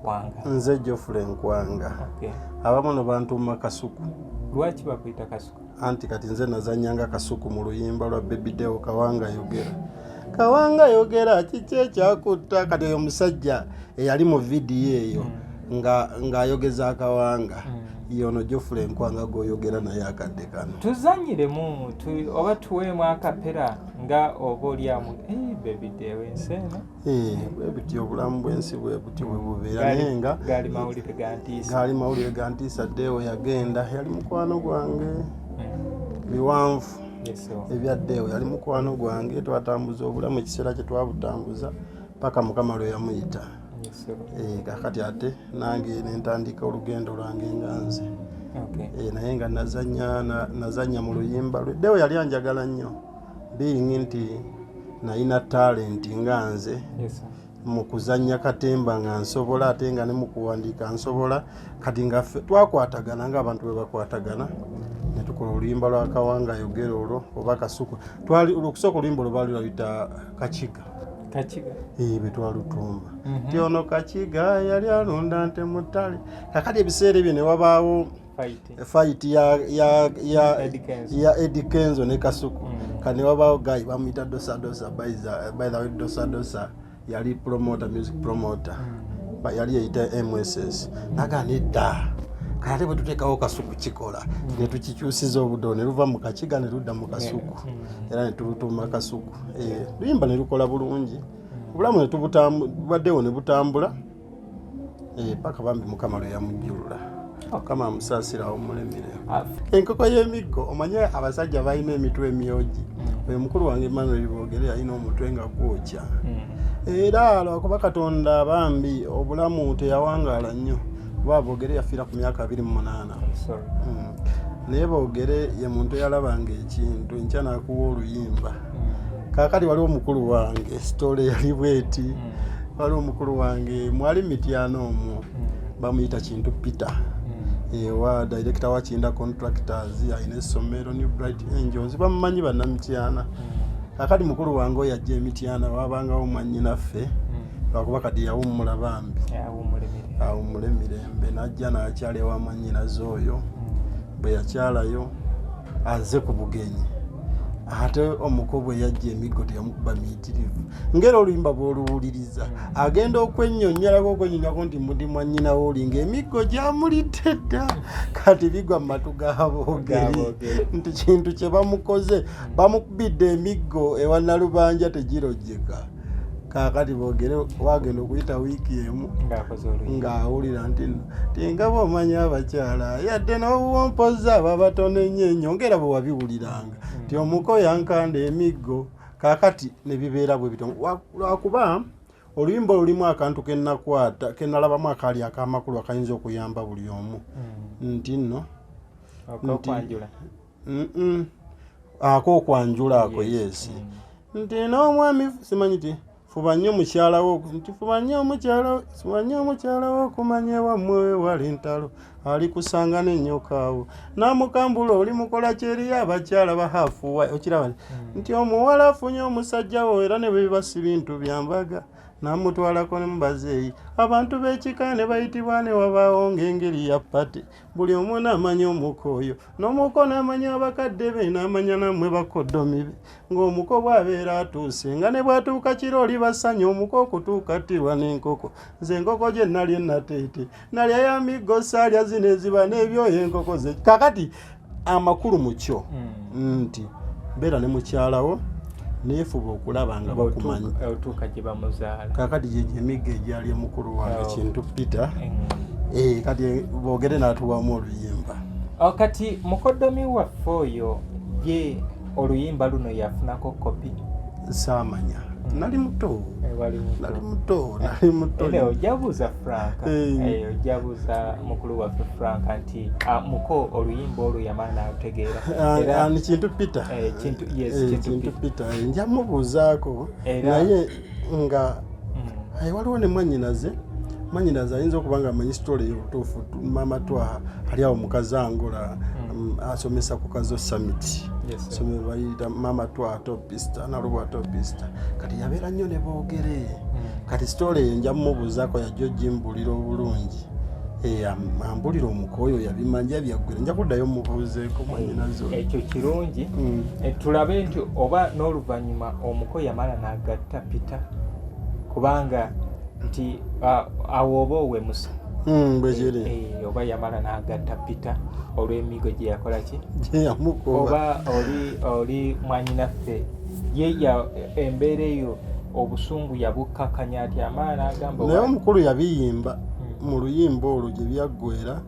Nkwanga. Nze Geoffrey Nkwanga. Okay. Abamu no bantuuma Kasuku. Lwaki bakuyita Kasuku? Anti kati nze nazannyanga Kasuku mu luyimba lwa Baby Deo, Kawanga Yogera. Kawanga Yogera, kiki ekyakutta? Kati oyo omusajja eyali mu vidiyo eyo nga ng'ayogeza akawanga, yono Geoffrey Nkwanga gw'oyogera naye akadde kano. Tuzanyiremu oba tuweemu acapella nga oba olyamu, Baby Deo, ensi eno. Eh, bwe butyo obulamu bw'ensi bwe butyo bwe bubeera, naye nga Gaali mawulire ga ntiisa. Gaali mawulire ga ntiisa. Deo yagenda, yali mukwano gwange. Biwanvu Yes, sir. Ebya Deo, yali mukwano gwange, twatambuza obulamu ekiseera kye twabutambuza paka Mukama lwe yamuyita. Yes, sir. Eh, kakati ate nange nentandika olugendo lwange nga nze. Eh, naye nga nazanya mu luyimba lwe. Deo yali anjagala nnyo, being nti nalina talent nga nze Yes, sir. mu kuzannya katemba nga nsobola, ate nga ne mu kuwandiika nsobola. Kati nga ffe twakwatagana ng'abantu bwe bakwatagana, ne tukola oluyimba lwa Kawanga Yogera olwo oba Kasuku. Twali okusooka oluyimba olwo baali lwayita Kakiga. Kakiga. Eh, bwe twalutumba nti ono Kakiga yali alunda nte mu ttale. Kakati ebiseera ebyo ne wabaawo Fight. Fight ya Eddie Kenzo. Ya Eddie Kenzo ne Kasuku. Kati ne wabaawo guy bamuyita Dosa Dosa. By the way, Dosa Dosa yali promoter, music promoter. Yali yeyita MSS naga nedda, kati ate bwe tuteekawo Kasuku kikola, ne tukikyusiza obudde ne luva mu Kakiga ne ludda mu Kasuku, era ne tulutuuma Kasuku. Eh, luyimba ne lukola bulungi, obulamu ne tubaddewo ne butambula. Eh, paka bambi Mukama lwe yamujjulula. Mukama amusaasira awummule. Ah, Enkoko y'emiggo, omanye abasajja balina emitwe emyogi. Oyo mukulu wange Emmanuel Boogere alina omutwe nga gwokya, era lwakuba Katonda bambi obulamu teyawangaala nnyo, kuba Boogere yafiira ku myaka 28. Sorry. Naye Boogere ye muntu eyalabanga ekintu enkya n'akuwa oluyimba. Kaakati waliwo omukulu wange, story yali bweti. Waliwo omukulu wange mwali Mityana omwo, bamuyita Kintu Peter, ewa director wa Kinda Contractors, alina essomero New Bright Angels, bamumanyi bannamityana. Kakati mukulu wange oyo ajja emityana, wabangawo mwannyinaffe, lwakuba kati yawummula bambi. Awummule mirembe. Awummule mirembe. Najja n'akyala ewa mwannyinaze oyo. Bwe yakyalayo aze ku bugenyi, ate omuko bwe yajja emiggo teyamukuba miyitirivu, ngera oluyimba bw'oluwuliriza agenda okwennyonnyolako okwennyonnyolako nti ndi mwannyinawo oli, ng'emiggo gyamulidde dda. Kati bigwa mu matu g'aboogeri G'aboogeri. nti kintu kye bamukoze, bamukubidde emiggo ewa Nalubanja tegirojjeka. Kaakati boogere wagenda okuyita wiiki emu ng'akoze oluyimba ng'awulira nti nno tinga bw'omanyi abakyala yadde n'obuwompoza babatono ennyo ennyo, ngera bwe wabiwuliranga nti omuko yankanda emiggo. Kaakati ne bibeera bwe bityo. Lwakuba oluyimba olulimu akantu kenakwata kenalabamu akaali ak'amakulu akayinza okuyamba buli omu, nti nno Okokwanjula. Ak'okwanjula ako, yes, nti n'omwami simanyi ti fuba nnyo mukyala wo, nti fuba nnyo omukyala, fuba nnyo omukyala wo okumanya ewammwe we wali ntalo, ali kusanga n'ennyoka awo n'amukambula oli mukola kyeriyo abakyala bahafuwa. Okiraba nti omuwala afunye omusajja wo, era ne bwe biba si bintu byambaga, n'amutwalako ne mubazeeyi, abantu b'ekika ne bayitibwa, ne wabaawo ng'engeri ya party, buli omu n'amanya omuko oyo, n'omuko n'amanya abakadde be, n'amanya nammwe bakoddomi be, ng'omuko bw'abeera atuuse, nga ne bw'atuuka kiro oli basanya omuko okutuuka ttirwa n'enkoko. Nze enkoko gye nalya enateete nalya ya miggo, saalya zino eziba n'ebyoya enkoko ze. Kakati amakulu mu kyo nti beera ne mukyalawo, neefuba okulaba nga bakumanyi. Otuuka gye bamuzaala. Kakati gyegyo emiggo egyali omukulu wange Oh. Kintu Peter. Eh, kati boogere n'atuwamu oluyimba. Oh, kati mukoddomi waffe oyo ye oluyimba luno yafunako kopi? Saamanya, nali muto. Eh, wali muto. Nali muto, nali muto. Ene ojja buuza Franka. Eh. Eh, ojja buuza mukulu waffe Franka nti muko oluyimba olwo yamala n'alutegeera. Ah, Era ah, ni Kintu Peter. Eh, yes, Eh, Kintu Kintu Peter. Peter. Eh, nja mubuuzaako. Naye nga waliwo ne mwannyinaze, mwannyinaze ayinza okuba nga amanyi story ey'obutuufu. Maama Twaha ali awo mukazangola, asomesa ku Kazo Summit. Yes, sir. Somero bayita Maama Twaha Topista, Nalubwa Topista. Kati yabeera nnyo ne Boogere. Kati story eyo nja mumubuuzaako, yajja ogimbulira obulungi. Ambulira omuko oyo yabimanja byaggwera, nja kuddayo mubuuzeeko mwanyinazo. Ekyo kirungi. Tulabe nti oba n'oluvannyuma omuko yamala n'agatta Peter, kubanga nti awo oba owemusa. Bwe kiri. Oba yamala n'agatta Peter olw'emigo gye yakola ki gye yamukuba. Oba oli mwanyinaffe ye embeera eyo obusungu yabukkakanya ati amala n'agamba Naye omukulu yabiyimba mu luyimba olwo gye byaggwera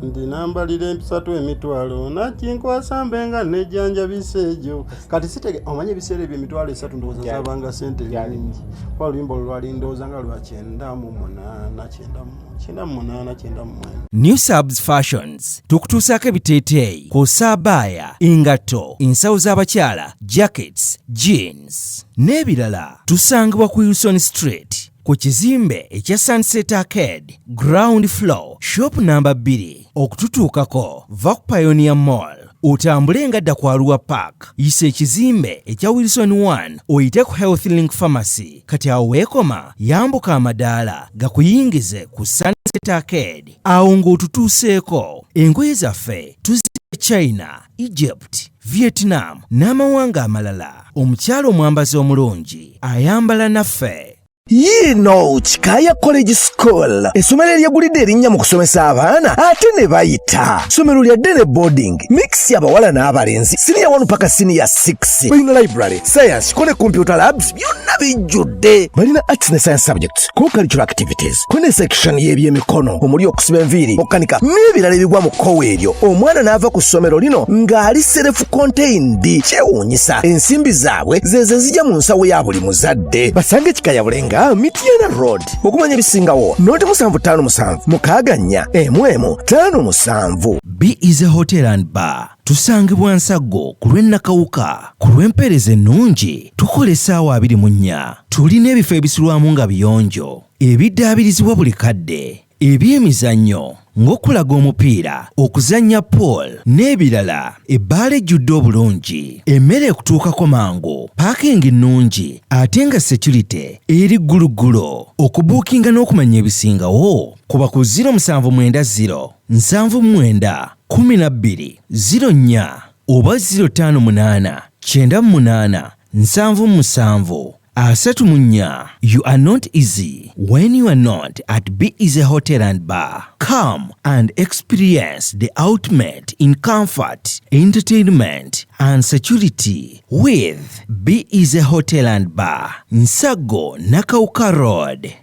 nti nambalira empisatu 300 nakinkwasa mbe nga nejjanjabisa egyo. Kati sitege omanyi ebiseera ebyo 300,000 ndowooza zabanga sente Gyali. nyingi, kuba oluyimba olwo lwali ndowooza nga lwa 98, 98, 99. New Subs Fashions tukutuusaako ebiteeteeyi kw'ossa abaaya, engatto, ensawo z'abakyala, jackets, jeans n'ebirala. Tusangibwa ku Wilson Street ku kizimbe ekya Sunset Arcade, ground floor, shop namba 2. Okututuukako va ku Pioneer Mall otambule nga dda ku Arua Park, yisa ekizimbe ekya Wilson 1 oyite ku Health Link Pharmacy. Kati awo weekoma yambuka amadaala gakuyingize ku Sunset Arcade. Awo ng'otutuuseeko, engoye zaffe tuzira China, Egypt, Vietnam n'amawanga amalala. Omukyala omwambazi omulungi ayambala naffe. Yiino Kikaaya College School, essomero eryegulidde erinnya mu kusomesa abaana ate ne bayita. Ssomero lya day boarding mix, abawala n'abalenzi, siniya 1 paka siniya 6. Balina library, science ko ne computer labs, byonna bijjudde. Balina arts ne science subjects, co-curricular activities, ko ne section y'ebyemikono omuli okusiba enviiri, okukanika n'ebirala ebigwa mu kkowa eryo. Omwana n'ava ku ssomero lino ng'ali self contained. Kyewuunyisa, ensimbi zaabwe zezo ezijja mu nsawo ya buli muzadde. Basange Kikaya Bulenga, Mityana Road. Okumanya ebisingawo, noti 757 64 11 57. B is a Hotel and Bar, tusangibwa Nsaggo ku lw'e Nakawuka. Ku lw'empeereza ennungi tukola essaawa 24. Tulina ebifo ebisulwamu nga biyonjo, ebiddaabirizibwa buli kadde, ebyemizannyo ng'okulaga omupiira, okuzannya pool n'ebirala, ebbaala ejjudde obulungi, emmere ekutuukako mangu, parking nnungi ate nga security eri gguluggulo. Okubuukinga n'okumanya ebisingawo kuba ku 0790 79 12 04 oba 058 98 77 34. You are not easy when you are not at Be Easy Hotel and Bar. Come and experience the ultimate in comfort, entertainment, and security with Be Easy Hotel and Bar, Nsago Nakawuka Road.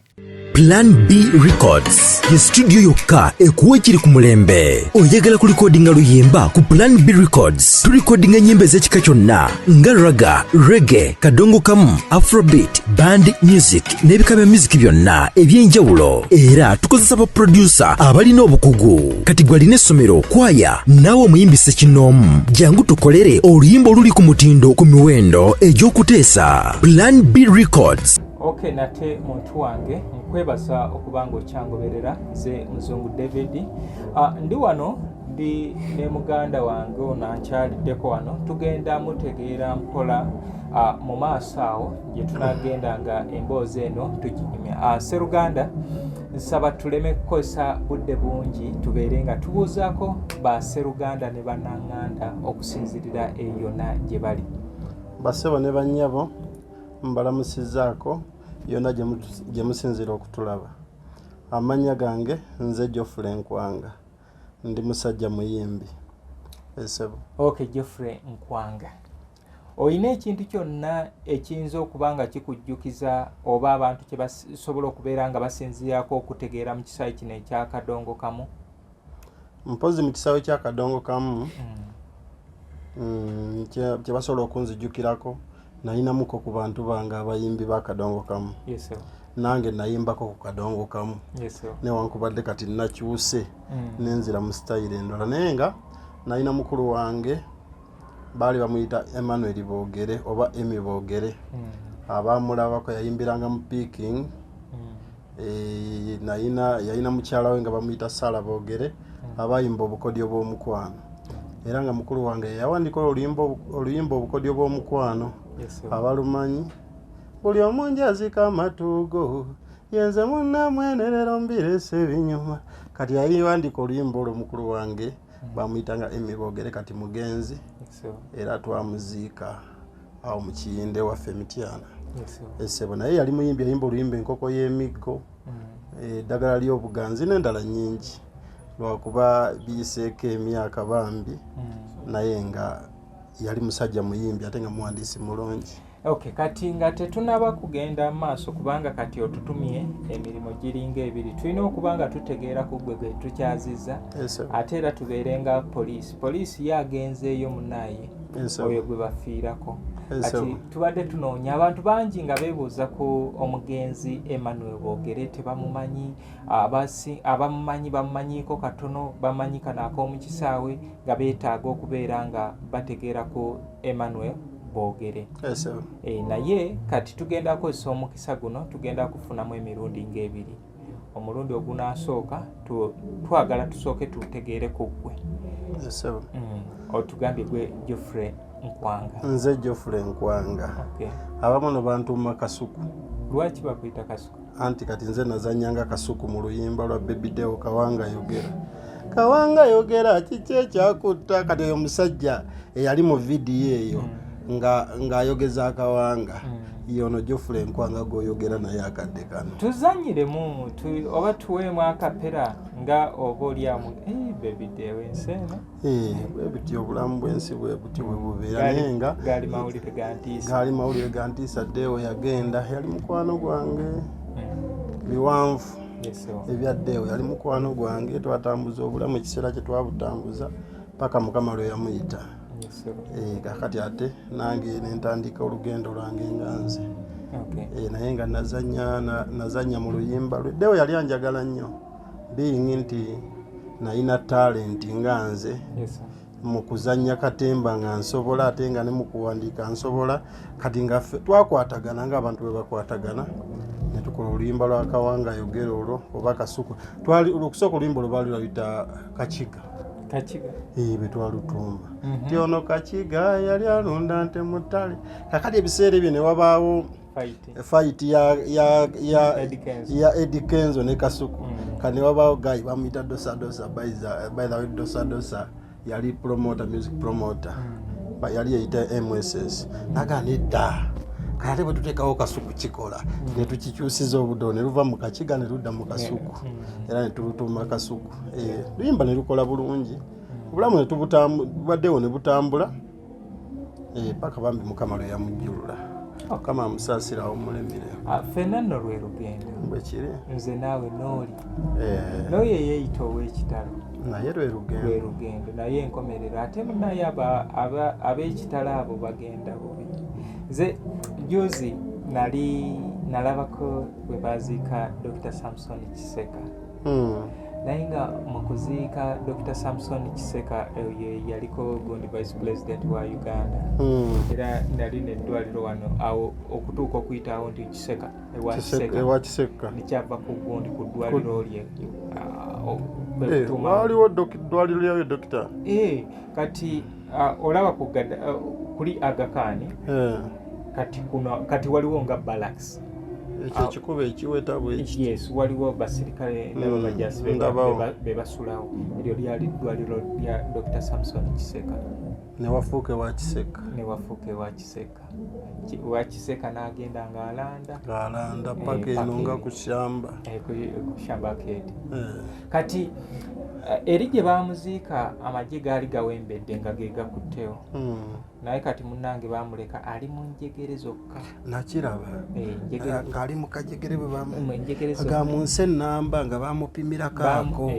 Plan B Records ye studio yokka ekuwa ekiri ku mulembe. Oyagala kulikodinga luyimba? Ku Plan B Records tulikodinga ennyimba ez'ekika kyonna nga ragga, reggae, kadongo kamu, afrobeat, band music n'ebika bya music byonna eby'enjawulo. Era tukozesa ba producer abalina obukugu. Kati gwe alina essomero, kwaya, naawe omuyimbi ssekinnoomu, jangu tukolere oluyimba oluli ku mutindo ku miwendo egy'okuteesa. Plan B Records. Ok, nate muntu wange nkwebaza okuba nga okyangoberera. Nze Muzungu David. Ndi wano, ndi ne muganda wange ono ankyaliddeko wano. Tugenda mutegeera mpola mu maaso awo gye tunagenda nga emboozi eno tuginyumya. Seruganda, nsaba tuleme kukozesa budde bungi, tubeere nga tubuuzaako ba seruganda ne bannaŋŋanda okusinzirira eyo yonna gye bali. Basebo ne bannyabo, mbalamusizzaako yonna gye musinziira okutulaba. Amannya gange nze Geoffrey Nkwanga, ndi musajja muyimbi, esebo. Ok, Geoffrey Nkwanga, olina ekintu kyonna ekiyinza okuba nga kikujjukiza oba abantu kye basobola okubeera nga basinziirako okutegeera mu kisaawe kino ekyakadongo kamu? Mpozi mu kisaawe kyakadongo kamu, kye basobola okunzijjukirako, nayinamuko ku bantu bange abayimbi b'akadongo kamu. Yes, sir. Nange nayimbako ku kadongo kamu. Yes, sir. Newankubadde kati nakyuse nenzira mu sitayiro endala, naye nga nalina mukulu wange baali bamuyita Emmanuel Boogere oba Emy Boogere. Abamulabako yayimbiranga mu Peking. Nayina yalina mukyala we nga bamuyita Sara Boogere, abayimba Obukodyo bw'Omukwano, era nga mukulu wange yawandika oluyimba Obukodyo bw'Omukwano. Yes, sir. Abalumanyi, buli omu njazika amatuugo. Yenze munnamwenerero mbirese ebinyuma. Kati yayiwandika oluyimba olwo mukulu wange bamuyitanga Emmy Boogere, kati mugenzi, era twamuziika awo mu Kiyinde waffe Emityana. Esebo naye yali muyimbi, yayimba oluyimba Enkoko y'Emiggo, Eddagala ly'Obuganzi n'endala nnyingi, lwakuba biyiseeko emyaka bambi, naye nga yali musajja muyimbi ate nga muwandiisi mulungi. Okay, kati nga tetunaba kugenda maaso, kubanga kati otutumye emirimu giringa ebiri, tulina okuba nga tutegeera ku gwe gwe tukyaziza, ate era tubeere nga poliisi ye agenzeeyo munaye oyo gwe bafiirako. Kati tubadde tunoonya abantu bangi nga beebuuza ku omugenzi Emmanuel Boogere, tebamumanyi. Abamumanyi bamumanyiiko katono, bamanyi kano ak'omu kisaawe, nga beetaaga okubeera nga bategeera ku Emmanuel Boogere. Naye kati tugenda kukozesa omukisa guno, tugenda kufunamu emirundi ng'ebiri. Omulundi ogunaasooka twagala tusooke tutegeere ku ggwe. Otugambye gwe Geoffrey Nkwanga. Nze Geoffrey Nkwanga. Abamu no bantuuma Kasuku. Lwaki bakuyita Kasuku? Anti kati nze nazanyanga Kasuku mu luyimba lwa Baby Deo, Kawanga Yogera. Kawanga yogera, kiki ekyakutta? Kati oyo omusajja eyali mu vidiyo eyo ng'ayogeza akawanga, yono Geoffrey Nkwanga g'oyogera naye akadde kano. Tuzanyiremu oba tuweemu akapera nga oba oliamu Baby Deo, ensi eno. Bwe butyo obulamu bw'ensi bwe butyo bwe bubeera, naye nga gaali mawulire ga ntiisa. Gaali mawulire ga ntiisa. Deo yagenda, yali mukwano gwange. Biwanvu ebya Deo. Yali mukwano gwange, twatambuza obulamu ekiseera kye twabutambuza paka Mukama lwe yamuyita. Kakati ate nange nentandika olugendo lwange nga nze. Naye nga nazanya mu luyimba lwe. Deo yali anjagala nnyo, being nti nalina talenti nga nze mu kuzannya katemba nga nsobola, ate nga ne mu kuwandiika nsobola. Kati nga ffe twakwatagana ng'abantu bwe bakwatagana, ne tukola oluyimba lwa Kawanga Yogera olwo oba Kasuku. Twali okusooka oluyimba olwo baali lwayita Kakiga. Kakiga. Bwe twalutumba nti ono Kakiga yali alunda nte mu ttale. Kakati ebiseera ebyo ne wabaawo fight fight ya Eddie Kenzo ne Kasuku. Kati ne wabaawo guy bamuyita Dosa Dosa. By the way, Dosa Dosa yali promoter, music promoter. Yali yeyita MSS. Naga nedda, kati ate bwe tuteekawo Kasuku kikola, ne tukikyusiza obudde, ne luva mu Kakiga ne ludda mu Kasuku, era ne tulutuuma Kasuku. Luyimba ne lukola bulungi, obulamu ne tubaddewo ne butambula, paka bambi Mukama lwe yamujjulula. Mukama amusaasira awummulemire. Ah, ffenna nno lwe lugendo. Bwe kiri. Nze naawe nooli n'oyo eyeeyita ow'ekitalo. Naye lwe lwe lugendo. Lugendo, naye enkomerero ate munaye ab'ekitalo abo bagenda bubi. Nze juzi nali nalabako bwe baziika Dr Samson Kiseka, naye nga mu kuziika Dr Samson Kiseka, oyo yaliko gundi vice president wa Uganda, era nali neddwaliro wano awo okutuuka okuyitawo nti Kiseka ewa Kiseka. Ewa Kiseka. Likyava ku gundi ku ddwaliro lye kwe kutuuma. Waaliwo ddwaliro lyayo dokita. Kati olaba ku kuli Aga Khan. Kati kuno kati waliwo nga barracks. Ekyo ekikubo ekiweta bwekiti. Yes, waliwo basirikale nabo bajasi Ndabawo. Be basulawo. Eryo lyali ddwaliro lya Dr Samson Kiseka. Ne wafuuka ewa Kiseka. Ne wafuuka ewa Kiseka. Wa Kiseka n'agenda ng'alanda. Ng'alanda paka eno paka nga eno. Ku shamba. Ku shamba arcade. Kati eri gye bamuziika amagye gaali gawembedde nga ge gakuttewo, naye kati munnange bamuleka ali mu njegere zokka. Nakiraba. Njegere. Ng'ali mu kajegere bwe bamu Mu njegere zokka. Ga mu nsi ennamba nga bamupimirako ako.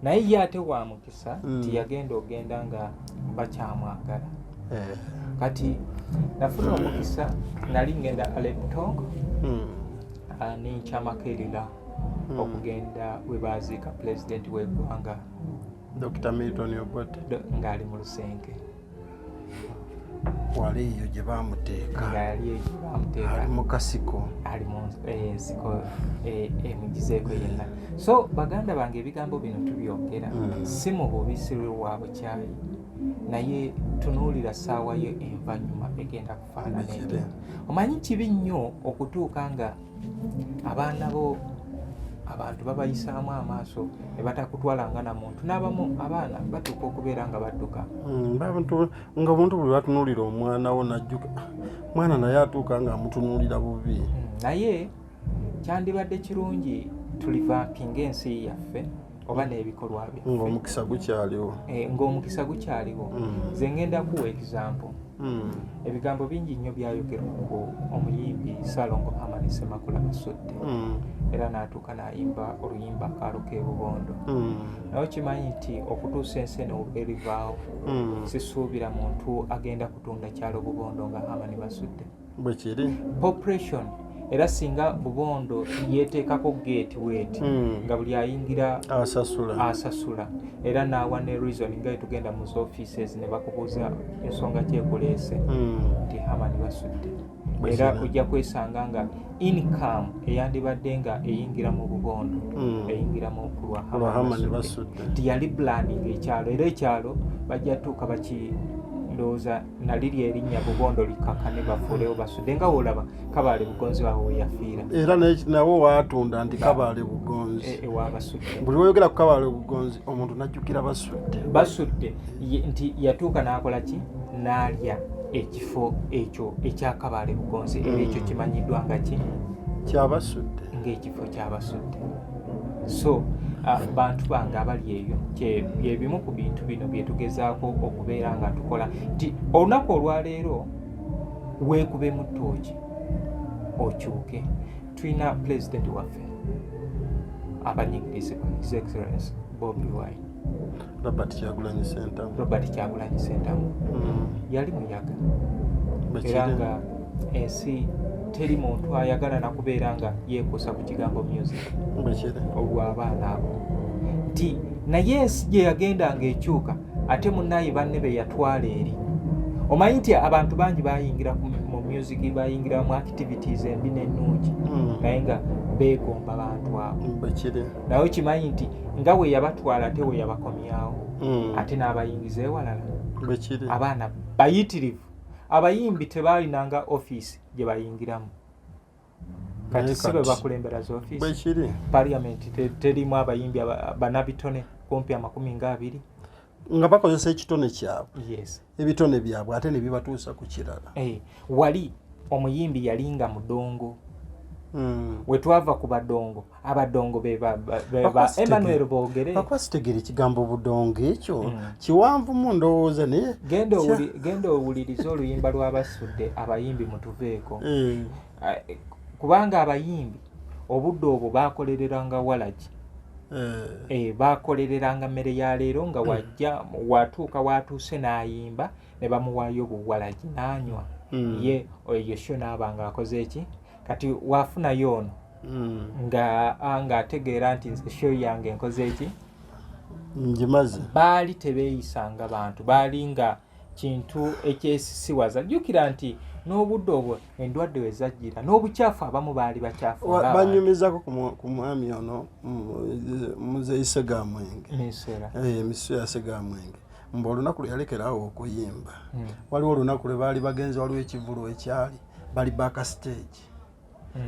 Naye ye ate wa mukisa nti yagenda ogenda nga bakyamwagala. Kati nafuna omukisa, nali ngenda Alebtong, nenkyamako erira okugenda we baziika pulezidenti w'eggwanga. Dr Milton Obote. Ng'ali mu lusenge. Wali eyo gye bamuteeka. Nga yali eyo bamuteeka. Ali mu kasiko. Ali mu nsiko, emugizeeko yenna. So baganda bange, ebigambo bino tubyogera si mu bubi, si lwa bukyayi. Naye tunuulira ssaawa yo envannyuma egenda kufaanana Bwekiri. etya. Omanyi kibi nnyo okutuuka nga abaana bo abantu babayisaamu amaaso ne batakutwala nga na muntu, n'abamu abaana batuuka okubeera nga badduka. Nga omuntu buli lwatunuulira omwana wo najjuka mwana, naye atuuka nga amutunuulira bubi. Naye kyandibadde kirungi tulivampinga ensi yaffe oba n'ebikolwa byaffe ng'omukisa gukyaliwo. Ng'omukisa gukyaliwo. Nze ngenda kuwa example. Ebigambo bingi nnyo byayogerwa ku omuyimbi Ssalongo Herman Ssemakula Basudde, era n'atuuka n'ayimba oluyimba Akaalo k'e Bubondo. Naye okimanyi nti okutuusa ensi eno erivaawo, sisuubira muntu agenda kutunda kyalo Bubondo nga Herman Basudde. Bwe kiri. Population, era singa Bubondo yeteekako gate weeti nga buli ayingira asasula, asasula, era n'awa ne reason nga etugenda mu offices ne bakubuuza ensonga kyekuleese, nti Herman Basudde, Bwe era kiri. ojja kwesanga nga income eyandibadde nga eyingira mu Bubondo eyingira mu ku lwa Lwa Herman Herman Basudde. Basudde. Nti yali branding ekyalo, era ekyalo bajja tuuka baki ndowooza naliri erinnya Bubondo likakane bafuulewo Basudde, nga woolaba Kabaale Bugonzi waabwe we yafiira. Era nawo waatunda nti Kabaale Bugonzi. Ewabasudde. Buli lwoyogera ku Kabaale Bugonzi, omuntu najjukira Basudde. Basudde nti yatuuka n'akola ki, n'alya ekifo ekyo ekyakabaale Bugonzi, era ekyo kimanyiddwa nga ki? Kyabasudde. Ng'ekifo kyabasudde. So bantu bange abali eyo, bye bimu ku bintu bino byetugezaako okubeera nga tukola nti olunaku olwaleero weekubemu ttooki okyuke. Tulina pulezidenti waffe abanyigirizibwa, His Excellence Bobi Wine. Robert Kyagulanyi Sentamu. Robert Kyagulanyi Sentamu. Yali muyaga, era nga ensi teri muntu ayagala nakubeera nga yeekuusa ku kigambo music Bwekiri. olw'abaana abo, nti naye ensi gye yagendanga ekyuka, ate munnaye banne be yatwala eri. Omanyi nti abantu bangi bayingira mu music, bayingira mu activities embi n'ennungi, naye nga beegomba bantu abo. Bwekiri. Naye okimanyi nti nga we yabatwala ate we yabakomyawo, ate n'abayingiza ewalala. Bwekiri. Abaana bayitirivu, abayimbi tebalinanga ofiisi gye bayingiramu, kati Naye si be kati- bakulembera zi ofiisi. Bwekiri. Parliament terimu abayimbi banabitone kumpi 20. Nga bakozesa ekitone kyabwe, ebitone byabwe, ate ne bibatuusa ku kirala. Wali omuyimbi yali nga mudongo. Wetwava ku badongo, abadongo be ba Emmanuel Boogere. Bakuba sitegeera ekigambo budongo ekyo. Kiwanvu mu ndowooza, naye Genda owulirize oluyimba lw'Abasudde, abayimbi mutuveeko. Kubanga abayimbi obudde obwo bakolereranga walagi. Bakolereranga mmere ya leero, nga wajja watuuka watuuse n'ayimba ne bamuwaayo obuwalagi n'anywa. Ye eyo sho n'aba nga akoze eki. Kati wafunayo ono nga ng'ategeera nti nze show yange nkoze eki, ngimaze. Baali tebeeyisanga bantu, baali nga kintu ekyesisiwaza. Jjukira nti n'obudde obwo endwadde we zajjira n'obukyafu, abamu baali bakyafu ng'abantu. Banyumizako ku mwami ono muzeeyi Segamwenge. Misera. Emisiso ya Segamwenge, mbu olunaku lwe yalekerawo okuyimba, waliwo olunaku lwe baali bagenze, waliwo ekivulu ekyali bali backstage.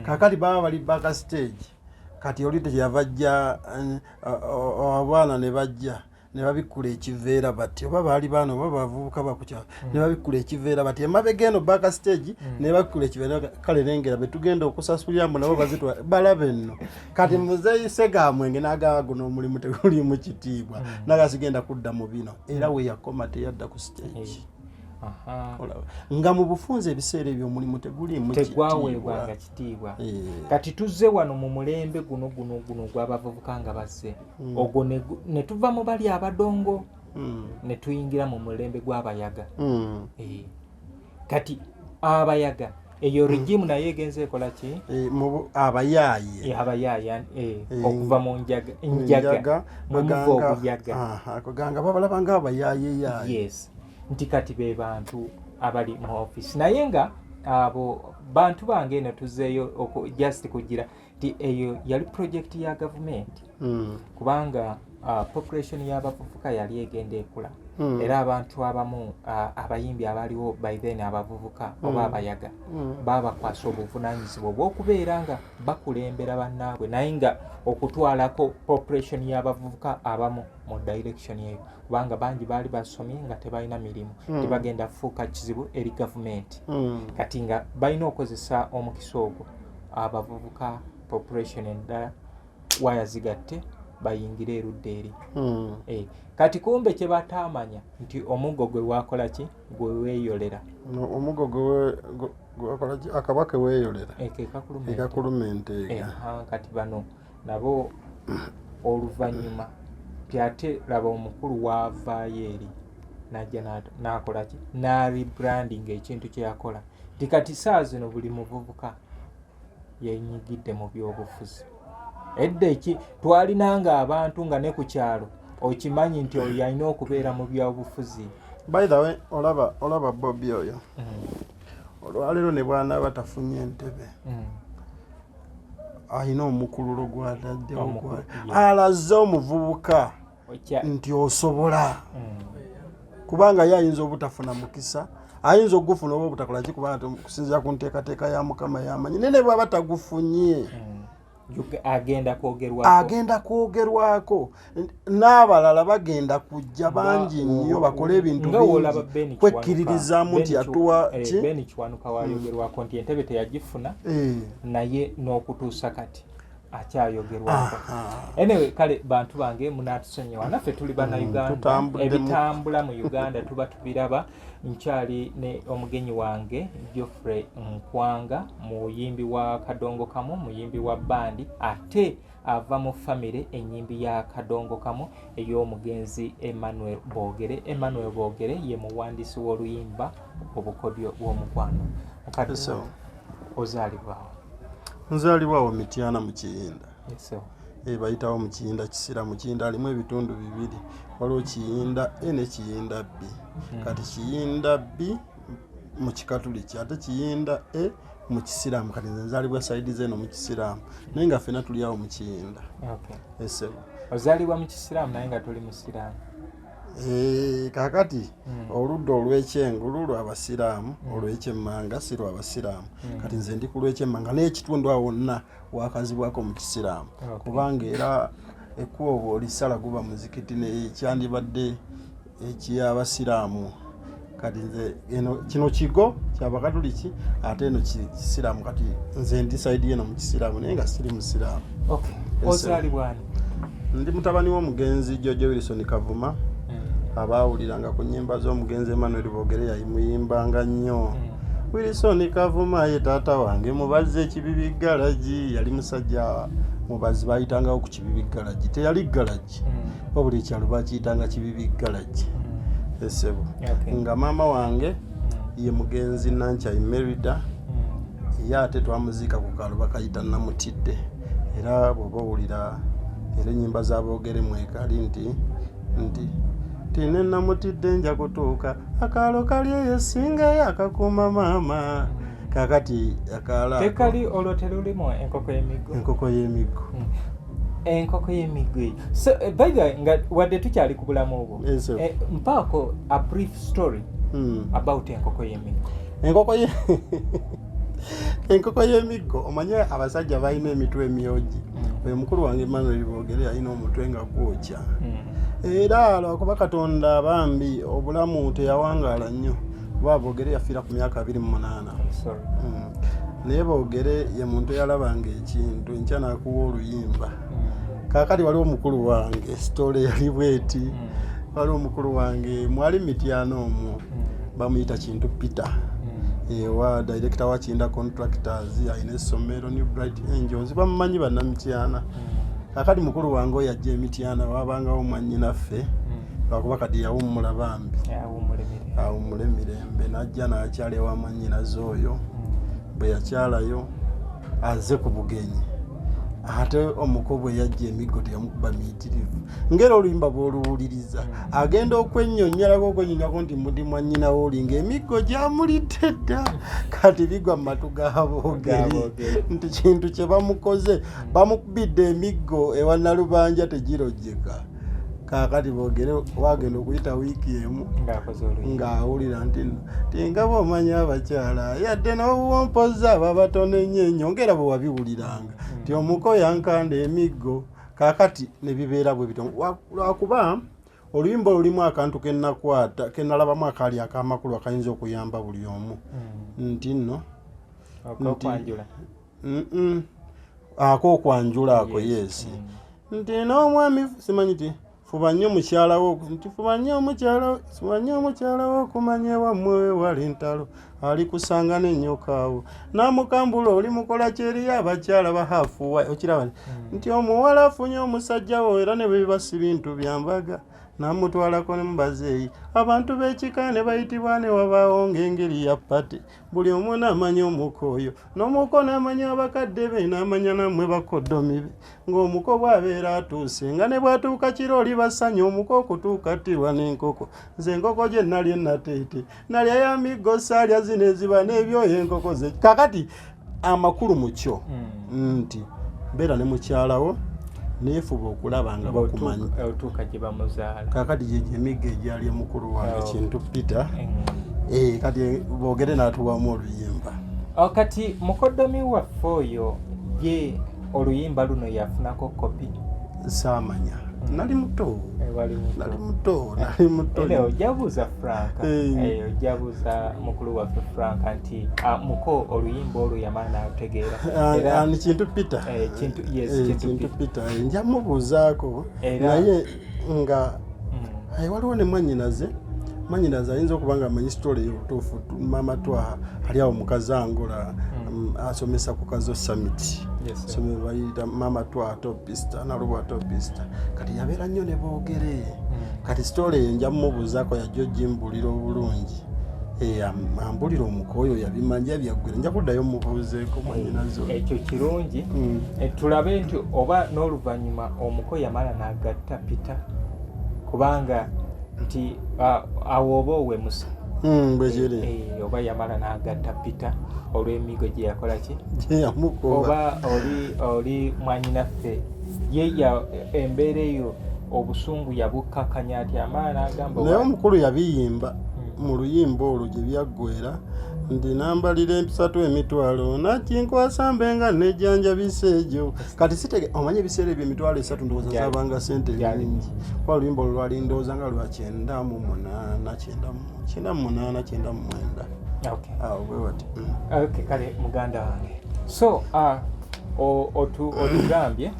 Kakati baba bali backstage, kati oli teyava ajja, abaana ne bajja ne babikkula ekiveera bati, oba baali baana oba bavubuka bakukyalo, ne babikkula ekiveera bati emabega eno backstage, ne babikkula ekiveera. Kale lengera betugenda okusasulira, mbu nabo bazitwa balabe nno. Kati muzeeyi Segamwenge n'agamba, guno omulimu tegulimu kitiibwa, naga sigenda kudda mu bino. Era we yakoma teyadda ku stage. Olaba nga mu bufunze ebiseera ebyo omulimu tegulimu Tegwaweebwanga kitiibwa. Kati tuzze wano mu mulembe guno guno guno ogw'abavubuka nga bazze, ogwo ne tuva mu bali abadongo, ne tuyingira mu mulembe gw'abayaga. Kati abayaga eyo regime naye egenze ekola ki? Abayaaye. Abayaaya, okuva mu njaga, njaga mwemuva obuyaga. Kuganga babalaba nga abayaayeyaye. Yes, nti kati be bantu abali mu office, naye nga abo bantu bange eno tuzeeyo just kugira nti eyo yali project ya gavumenti, kubanga Population y'abavubuka yali egenda ekula era abantu abamu, abayimbi abaaliwo by then, abavubuka oba abayaga, babakwasa obuvunanyizibwa obw'okubeera nga bakulembera bannaabwe, naye nga okutwalako population y'abavubuka abamu mu direction eyo, kubanga bangi baali basomye nga tebalina mirimu, tebagenda kufuuka kizibu eri gavumenti. Kati nga balina okukozesa omukisa ogwo, abavubuka population endala waya zigatte bayingire erudda eri. Kati kumbe kye bataamanya nti omuggo gwe wakola ki, gwe weeyolera. Omuggo gwe wakola ki? Akaba ke weeyolera. Ke kakuluma ente. Ekakuluma enteega. Aha, kati bano nabo oluvannyuma ti ate laba omukulu waavaayo eri najja n'akola ki, n'arebranding ekintu kye yakola, nti kati saa zino buli muvubuka yenyigidde mu byobufuzi. Edda eki twalinanga abantu nga ne ku kyalo okimanyi nti oyo alina okubeera mu byobufuzi. By the way, olaba Bobi oyo, olwaleero ne bwanaaba tafunye entebe, alina omukululo gwataddewo. Alaze omuvubuka nti osobola, kubanga ye ayinza obutafuna mukisa, ayinza okugufuna oba obutakola ki, kubanga kusinziira ku nteekateeka ya Mukama yamanyi, naye ne bwaba tagufunye, Agenda kwogerwako. Agenda kwogerwako n'abalala bagenda kujja bangi nnyo bakole ebintu Nga w'olaba bingi Ben Kiwanuka. kwekkiririzaamu nti yatuwa ki. Ben Kiwanuka wayogerwako nti entebe teyagifuna, naye n'okutuusa kati akyayogerwako. Anyway, kale bantu bange, munatusonyiwa, naffe tuli bannayuganda. Tutambuddemu. Ebitambula mu Uganda tuba tubiraba. Nkyali ne omugenyi wange Geoffrey Nkwanga, muyimbi wa Kadongo Kamu, muyimbi wa bandi, ate ava mu famire enyimbi ya Kadongo Kamu ey'omugenzi Emmanuel Boogere. Emmanuel Boogere ye muwandiisi w'oluyimba Obukodyo bw'Omukwano. Mukadde, So, ozaalibwawo? Nzaalibwawo Mityana mu Kiyinda. Yes, sir. Bayitawo mu Kiyinda Kisira. Mu Kiyinda alimu ebitundu bibiri, waliwo Kiyinda A ne Kiyinda B. Kati Kiyinda B mu Kikatuliki, ate Kiyinda A mu Kisiraamu. Kati nze nzaalibwa side zeno mu Kisiraamu, naye nga ffena tuli awo mu Kiyinda. Esebo. Ozaalibwa mu Kisiraamu naye nga toli musiraamu? Kakati oludda olw'ekyengulu lwabasiraamu, olw'ekyemmanga si lwabasiraamu. Kati nze ndi ku lw'ekyemmanga, n'ekitundu awo wonna wakazibwako mu Kisiraamu. Kubanga era ekkubo olisala guba muzikiti nekyandibadde ekyabasiraamu. Kati nze eno kino kigo kyabakatuliki, ate eno Kisiraamu. Kati nze ndi side eno mu Kisiraamu, naye nga siri musiraamu. Yes, sir. Ozaalibwa ani? Ndi mutabani w'omugenzi George Wilson Kavuma. Abaawuliranga ku nnyimba z'omugenzi Emmanuel Boogere, yayimuyimbanga nnyo. Wilson Kavuma ye taata wange, mubazi Ekibibi galagi. Yali musajja mubazi, bayitangawo ku Kibibi galagi. Teyali galagi, wabula ekyalo bakiyitanga Kibibi galagi, esebo. Nga maama wange ye mugenzi Nankya Merida. Ye ate twamuziika ku kaalo bakayita Namutidde. Era bw'oba owulira era ennyimba z'aboogere mwekali nti tine Namutidde nja kutuuka, akaalo kali eyo esingayo akakuuma maama. Kakati akaalo ako- Tekali olwo terulimu Enkoko y'Emiggo? Enkoko y'Emiggo. Enkoko y'Emiggo eyo. So by the way, nga wadde tukyali ku bulamu obwo, Yes, sir. Mpaako a brief story about Enkoko y'Emiggo. Enkoko y'emiggo, omanye abasajja balina emitwe emyogi. Oyo mukulu wange Emmanuel Boogere alina omutwe nga gwokya, era lwakuba Katonda bambi obulamu teyawangaala nnyo, kuba Boogere yafiira ku myaka 28. Sorry. Naye Boogere ye muntu eyalabanga ekintu enkya n'akuwa oluyimba. Kaakati waliwo omukulu wange, story yali bweti. Waliwo omukulu wange mwali Mityana omwo, bamuyita Kintu Peter, ewa director wa Kinda Contractors, alina essomero New Bright Angels, bamumanyi bannamityana. Kakati mukulu wange oyo ajja emityana, wabangawo mwannyinaffe, lwakuba kati yawummula bambi. Awummule mirembe. Awummule mirembe. Najja n'akyala ewa mwannyinaze oyo. Bwe yakyalayo aze ku bugenyi, ate omuko bwe yajja emiggo teyamukuba miyitirivu, ngera oluyimba bw'oluwuliriza agenda okwennyonnyolako nti mundi mwannyinawo oli ng'emiggo gyamulidde dda. Kati bigwa mu matu g'aboogeri G'aboogeri. nti kintu kye bamukoze, bamukubidde emiggo ewa Nalubanja tegirojjeka. Kaakati boogere wagenda okuyita wiiki emu ng'awulira nti nno tinga bw'omanya abakyala yadde n'obuwompoza ababatono ennyo ennyo ng'era bwe wabiwuliranga nti omuko yankanda emiggo. Kaakati ne bibeera bwe bityo, lwakuba oluyimba olulimu akantu kenakwata kenalabamu akaali ak'amakulu akayinza okuyamba buli omu nti nno ak'okwanjula ako, yes, nti n'omwami simanyi ti fuba nnyo mukyala wo, nti fuba nnyo omukyala, fuba nnyo omukyala wo okumanya ewammwe wali ntalo, alikusanga n'ennyoka awo n'amukambula oli mukola kyeriyo abakyala bahafuwa. Okiraba nti omuwala afunye omusajja wo, era ne bwe biba si bintu bya mbaga, n'amutwalako ne mubazeeyi, abantu b'ekika ne bayitibwa, ne wabaawo ng'engeri ya party, buli omu n'amanya omuko oyo, n'omuko n'amanya abakadde be, n'amanya nammwe bakoddomi be, ng'omuko bw'abeera atuuse, nga ne bw'atuuka kiro oli basanya omuko okutuuka ttirwa n'enkoko. Nze enkoko gye nalya enateete nalya ya miggo, saalya zino eziba n'ebyoya enkoko ze. Kakati amakulu mu kyo nti beera ne mukyalawo, neefuba okulaba nga bakumanyi. Otuuka gye bamuzaala. Kakati gyegyo emiggo egyali omukulu wange Kintu Peter. Kati boogere n'atuwamu oluyimba. Kati mukoddomi waffe oyo ye oluyimba luno yafunako kopi? Saamanya, nali muto. Nali muto, nali muto. Ojja buuza Frank, ojja buuza mukulu waffe Frank nti muko oluyimba olwo yamala n'alutegeera. Ni Kintu Peter. Kintu Peter nja mubuuzaako, naye nga waliwo ne mwanyinaze, mwanyinaze ayinza okuba nga amanyi story olutuufu. Maama Twaha ali awo mukazangola, asomesa ku Kazo Summit, somero bayita Maama Twaha Topista, Nalubwa Topista. Kati yabeera nnyo ne boogere. Kati story eyo nja mumubuuzaako, yajja ogimbulira obulungi. Ambulira omuko oyo yabimanja byaggwera, nja kuddayo mubuuzeeko mwanyinaze. Ekyo kirungi. Tulabe nti oba n'oluvannyuma omuko yamala n'agatta Peter, kubanga nti awo oba owemusa. Bwekiri. Oba yamala n'agatta Peter olw'emigo gye yakola ki gyeyamukuba, oba oli mwanyinaffe ye embeera eyo obusungu yabukkakanya ati amala n'agamba. Naye omukulu yabiyimba mu luyimba olwo gye byaggwera nti nambalira empisatu 300,000 nakinkwasa mbe nga nejjanjabisa egyo. Kati sitege omanye ebiseera ebyo 300,000 ndowooza zabanga sente nyingi, kuba oluyimba olwo lwali ndowooza nga lwa 98, 98, 99 awo bwe wati. Okay, kale muganda wange, so otugambye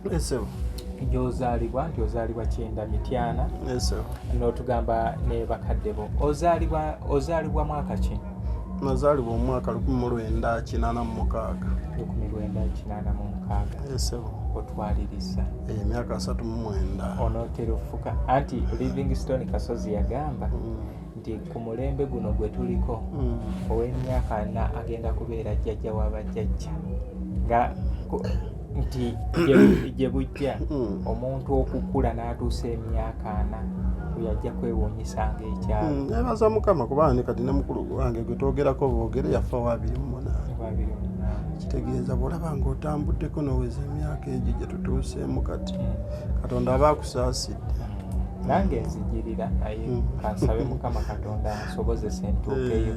gyozaalibwa nti ozaalibwa 90 Mityana, n'otugamba ne bakadde bo. Ozaalibwa mwaka ki? Nazaalibwa omwaka 1986. 1986. Esebo. Otwaliriza? Emyaka 39. Onootera ofuka anti Livingstone Kasozi yagamba nti ku mulembe guno gwe tuliko, ow'emyaka 40 agenda kubeera jjajja w'abajjajja, nga nti gye bujja omuntu okukula n'atuusa emyaka 40 oyo ajja kwewuunyisanga ekyalo. Nebaza Mukama kubanga ne kati ne mukulu wange gwe twogerako boogere yafa wa 28. 28. Kitegeeza bw'olaba ng'otambuddeko n'oweza emyaka egyo gye tutuuseemu kati, Katonda aba akusaasidde. Nange nzijirira, naye kansabe Mukama Katonda ansobozese ntuukeyo.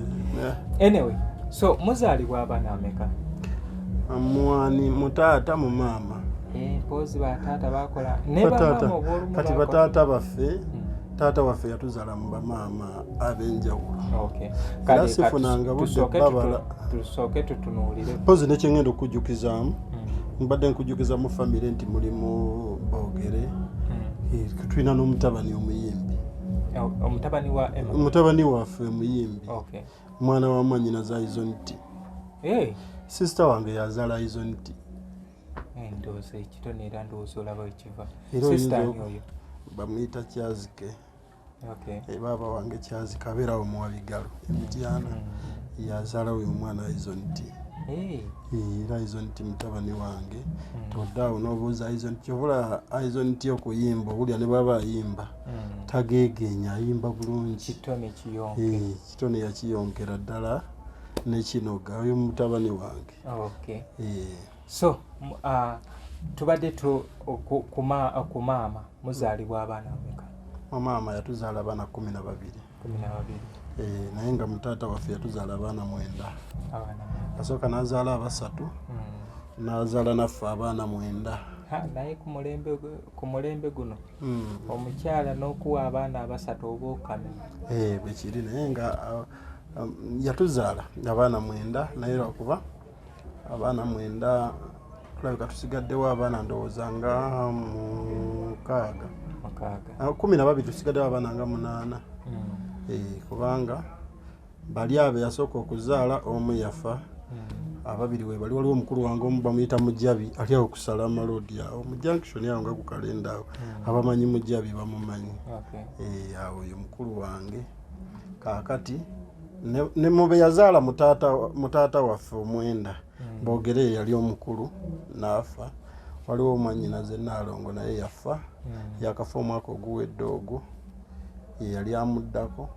Anyway, so muzaalibwa abaana ameka? Mwani mutaata mu maama. Mpozi bataata bakola ne Bataata bamaama obwolumu kati bakola. Bataata baffe, taata waffe yatuzaala mu bamaama ab'enjawulo. Era Kale sifunanga budde babala. Tusooke tutunuulire. Mpozi nekyengenda okujjukizaamu, mbadde nkujjukiza mu famire nti mulimu boogere. Tulina n'omutabani omuyimbi. Omutabani wa Emma? Mutabani waffe omuyimbi, mwana wa mwanyinaza Izon T. Sister wange yazaala Izon T. Ndowooza ekitone era ndowooza olaba wekiva. Era Sister oyinza ani oyo? Bamuyita Kyazike. Baaba wange Kyazike abeerawo muwabigalo emityana, yazaala oyo omwana Izon T. Era Izon T mutabani wange. Toddaawo n'obuuza Izon T, kyovula Izon T okuyimba owulira ne bwaba ayimba tageegeenya, ayimba bulungi. Kitone kiyonke. Kitone yakiyonkera ddala nekinoga, oyo mutabani wange. So tubadde ku maama, muzaalibwa abaana bameka? Maama yatuzaala abaana 12. 12. Eh, naye nga mutaata waffe yatuzaala abaana 9. Abaana 9. Asooka n'azaala abasatu, n'azaala naffe abaana 9. Ha, naye ku mulembe guno omukyala n'okuwa abaana abasatu oba okamye. Eh, bwe kiri, naye nga yatuzaala abaana 9, naye lwakuba abaana 9 tulabika tusigaddewo abaana ndowooza nga 6. 6. 12, tusigaddewo abaana nga 8. Eh, kubanga bali abo yasooka okuzaala omu yafa, ababiri we bali. Waliwo omukulu wange omu bamuyita Mujabi, ali awo kusala amaloodi awo mu junction awo nga ku kalenda awo. Abamanyi Mujabi bamumanyi. Eh, awo oyo mukulu wange. Kaakati ne mube yazaala mutaata waffe 9, Boogere yali omukulu n'afa. Waliwo omwannyinaze Naalongo, naye yafa, yakafa omwaka oguwedde ogwo, ye yali amuddako.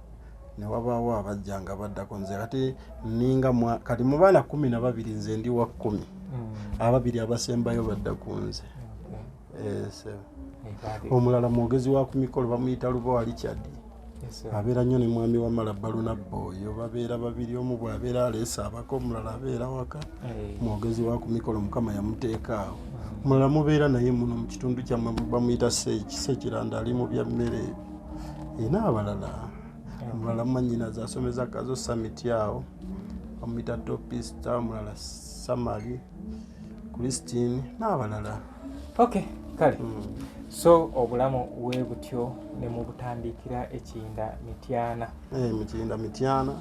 Ne wabaawo abajja nga baddako nze. Kati ninga kati mu baana 12 nze ndi wa 10. Ababiri abasembayo badda ku nze. Eh, Eh, omulala mwogezi wa ku mikolo, bamuyita Lubowa Richard. Abeera nnyo ne mwami wa Malabba oyo, babeera babiri, omu bw'abeera aleese abako, omulala abeera waka. Mwogezi wa ku mikolo, Mukama yamuteeka awo. Omulala mubeera naye muno mu kitundu kyammwe, bamuyita Sekiranda, ali mu bya mmere ebyo. Eh, n'abalala, omulala mwannyinaze asomeza Kazo Summit awo, bamuyita Topista, omulala Samali Christine n'abalala. Okay, kale. So obulamu we butyo ne mubutandikira ekinda Mityana. Eh, Mukinda Mityana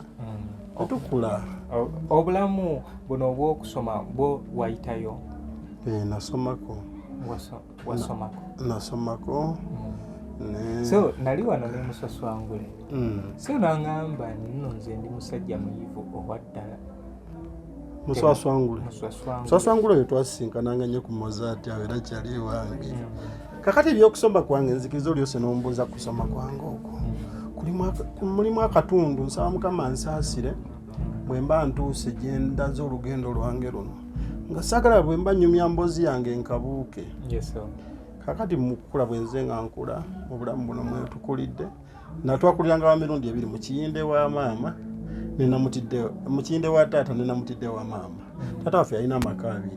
etukula. Obulamu buno obw'okusoma bwo wayitayo? Eh, nasomako. Wasomako? Nasomako ne So nali wano ne Musaswangule. So naŋŋamba nno nze ndi musajja muyivu owa ddala. Muswaswangule. Musaswangule. Muswaswangule oyo twasisinkananga nnyo ku Mozaati awo, era kyali ewange. Kakati ebyokusoma kwange, nzikiriza olyose n'ombuuza kusoma kwange okwo. Mulimu akatundu, nsaba Mukama nsaasire bwe mba ntuuse gye ndaze olugendo lwange luno, nga saagala bwe mba nnyumya mboozi yange nkabuuke. Yes, sir. Kakati mu kukula bwe nze nga nkula mu bulamu buno mwe tukulidde, natwakuliranga wa mirundi ebiri, mu Kiyinde wa maama nenamutidde, mu Kiyinde wa taata nenamutidde wa maama. Taata waffe yalina amaka abiri,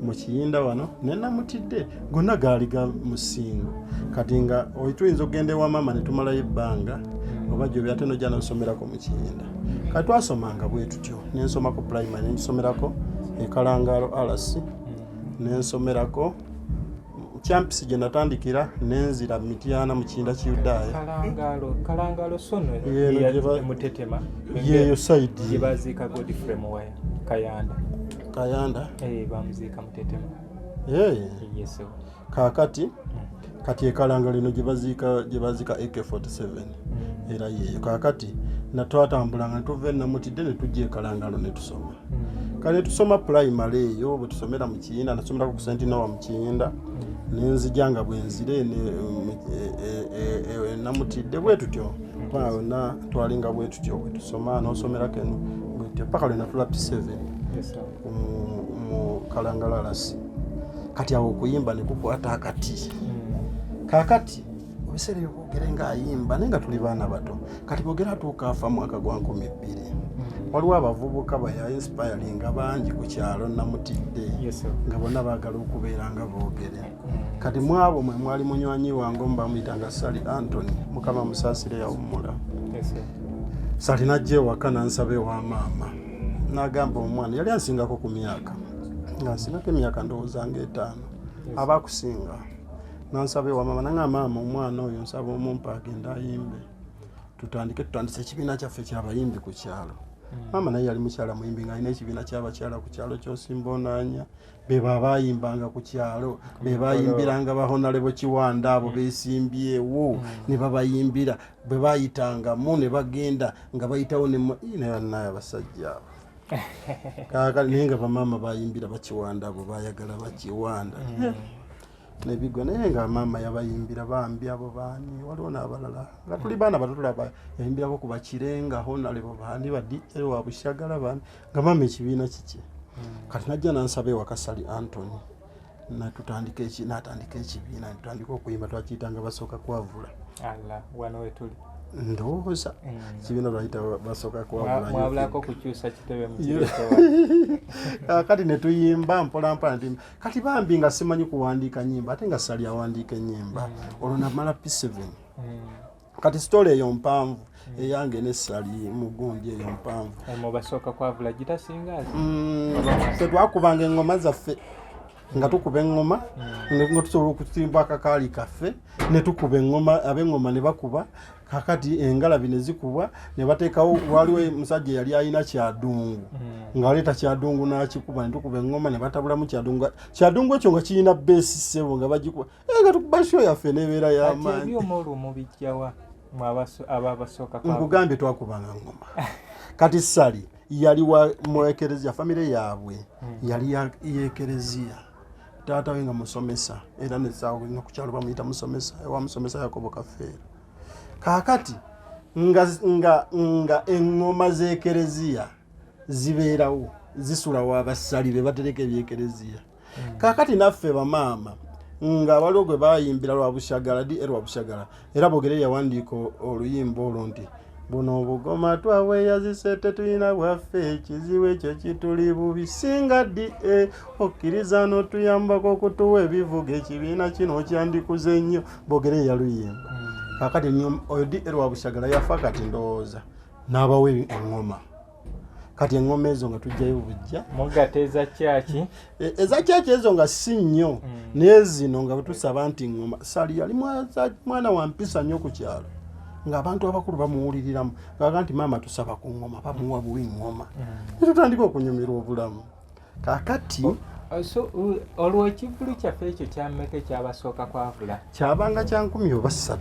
mu Kiyinda wano nenamutidde, gonna gaali ga musingo. Kati nga tuyinza okugenda ewa maama ne tumalayo ebbanga oba gyobi, ate nojja nosomerako mu Kiyinda. Kati twasomanga bwe tutyo, nensomako primary, nensomerako Ekalangalo RC, nensomerako Kyampisi gye natandikira, nenzira Mityana mu Kiyinda Kiyudaaya. Kalangalo sono. Yeeno Mutetema. Yeeyo side. Gye baziika Godfrey Muwaya Kayanda. Kayanda. Eh, bamuziika Mutetema. Eh, Yes, sir. Kaakati kati Ekalanga lino gye baziika AK47, era yeeyo. Kaakati natwatambulanga netuva enamutidde ne tujja Ekalangalo ne tusoma. Kale tusoma primary eyo bwe tusomera mu Kiyinda, nasomerako ku Sentinowa mu Kiyinda, nenzija nga bwenzire namutidde bwe tutyo, kubanga yonna twalinga bwe tutyo bwe tusoma, nosomerako eno bwetyo paka lwe natula P7. Yes, sir. Mu Kalangalalasi. Kati awo okuyimba ne kukwata akati. Kaakati ebiseera ebyo Boogere ng'ayimba, naye nga tuli baana bato. Kati Boogere atuuka afa mwaka gwa 2000. Waliwo abavubuka baya inspiringa bangi ku kyalo Namutidde, Yes, sir. nga bonna baagala okubeera nga Boogere. Kati mu abo mwe mwali munywanyi wange omu bamuyitanga Sali Antony, Mukama musaasire, yawummula. Yes, sir. Sali najja ewaka nansaba ewa maama, n'agamba omwana yali ansingako ku myaka, nga nsingako emyaka ndowooza nga 5 aba akusinga. Nansaba ewa maama, nanga maama, omwana oyo nsaba omumpa agende ayimbe, tutandike tutandise ekibiina kyaffe kyabayimbi ku kyalo. Maama naye yali mukyala muyimbi, ng'alina ekibiina ky'abakyala ku kyalo kyosimba onaanya. Be babayimbanga ku kyalo, be bayimbiranga ba Honorable Kiwanda abo besimbyewo, ne babayimbira bwe bayitangamu ne bagenda nga bayitawo naye abasajja abo. Kaakati naye nga bamaama bayimbira bakiwanda abo, bayagala bakiwanda nebigwa, naye nga maama yabayimbira bambi abo baani. Waliwo n'abalala nga tuli baana bato tulaba yayimbirako ku Bakirenga, Honorable baani, ba DL wa Bushagala baani, nga maama ekibiina kiki. Kati najja nansaba ewaka Sali Antony. Natutandika natandika ekibiina, netutandika okuyimba, twakiyitanga Basooka Kwavula. Ala, wano wetuli. Ndowooza ekibiina lwayita Basooka Kwavula. Mwabulako kukyusa kitebe mukireetewa. Kati netuyimba mpolampola, netuyimba. Kati bambi nga simanyi kuwandiika nyimba, ate nga Sali awandiika enyimba. Olwo namala P7. Kati story eyo mpanvu, eyange nesali mugundi eyo mpanvu. Mu Basooka Kwavula gitasinga. Ffe twakubanga eŋŋoma zaffe, nga tukuba eŋŋoma, nga tusobola okusimba akakaali kaffe ne tukuba eŋŋoma, ab'eŋŋoma ne bakuba. Kakati engalabi ne zikubwa ne bateekawo. Waliwo musajja eyali alina kyadungu, ng'aleeta kyadungu n'akikuba, ne tukuba eŋŋoma ne batabulamu kyadungu. Kyadungu ekyo nga kirina bass, ssebo, nga bagikuba. Eh, nga tukuba show yaffe nebeera Ati y'amaanyi. Ebyuma olwo mubijjawa mwe abasooka kwavula? Nkugambye, twakubanga ngoma. Kati Sali yali wa mu ekereziya, famire yaabwe yali y'ekereziya. Taata we nga musomesa, era nekukyalo bamuyita musomesa, ewa musomesa Yakobo Kafeero. Kaakati nga eŋŋoma z'ekereziya zibeerawo, zisula wabasali be batereka ebyekereziya. Kaakati naffe bamaama nga waliwo gwe bayimbira Lwabushagala, di Lwabushagala, era Bogere yawandiika oluyimba olwo nti buno obugoma twabweyazise, tetulina bwaffe, ekizibu ekyo kituli bubi, singa di e okkiriza n'otuyambako okutuwa ebivuga, ekibiina kino kyandikuze nnyo. Bogere yaluyimba. Kakati oyo di Lwabushagala yafa. Kati ndowooza n'abawa eŋŋoma. Kati eŋŋoma ezo nga tujjayo bujja. Mugata eza kyaki? Eza kyaki ezo nga si nnyo, naye zino nga bwetusaba nti ŋŋoma. Sali yali mwana wa mpisa nnyo ku kyalo, ng'abantu abakulu bamuwuliriramu. Gaga nti maama tusaba ku ŋŋoma, bamuwa buwi ŋŋoma, netutandika okunyumirwa obulamu. Kakati So olwo ekivvulu kyaffe ekyo kyameka ekyabasooka kwavula? Kyabanga kya 1000 oba 300.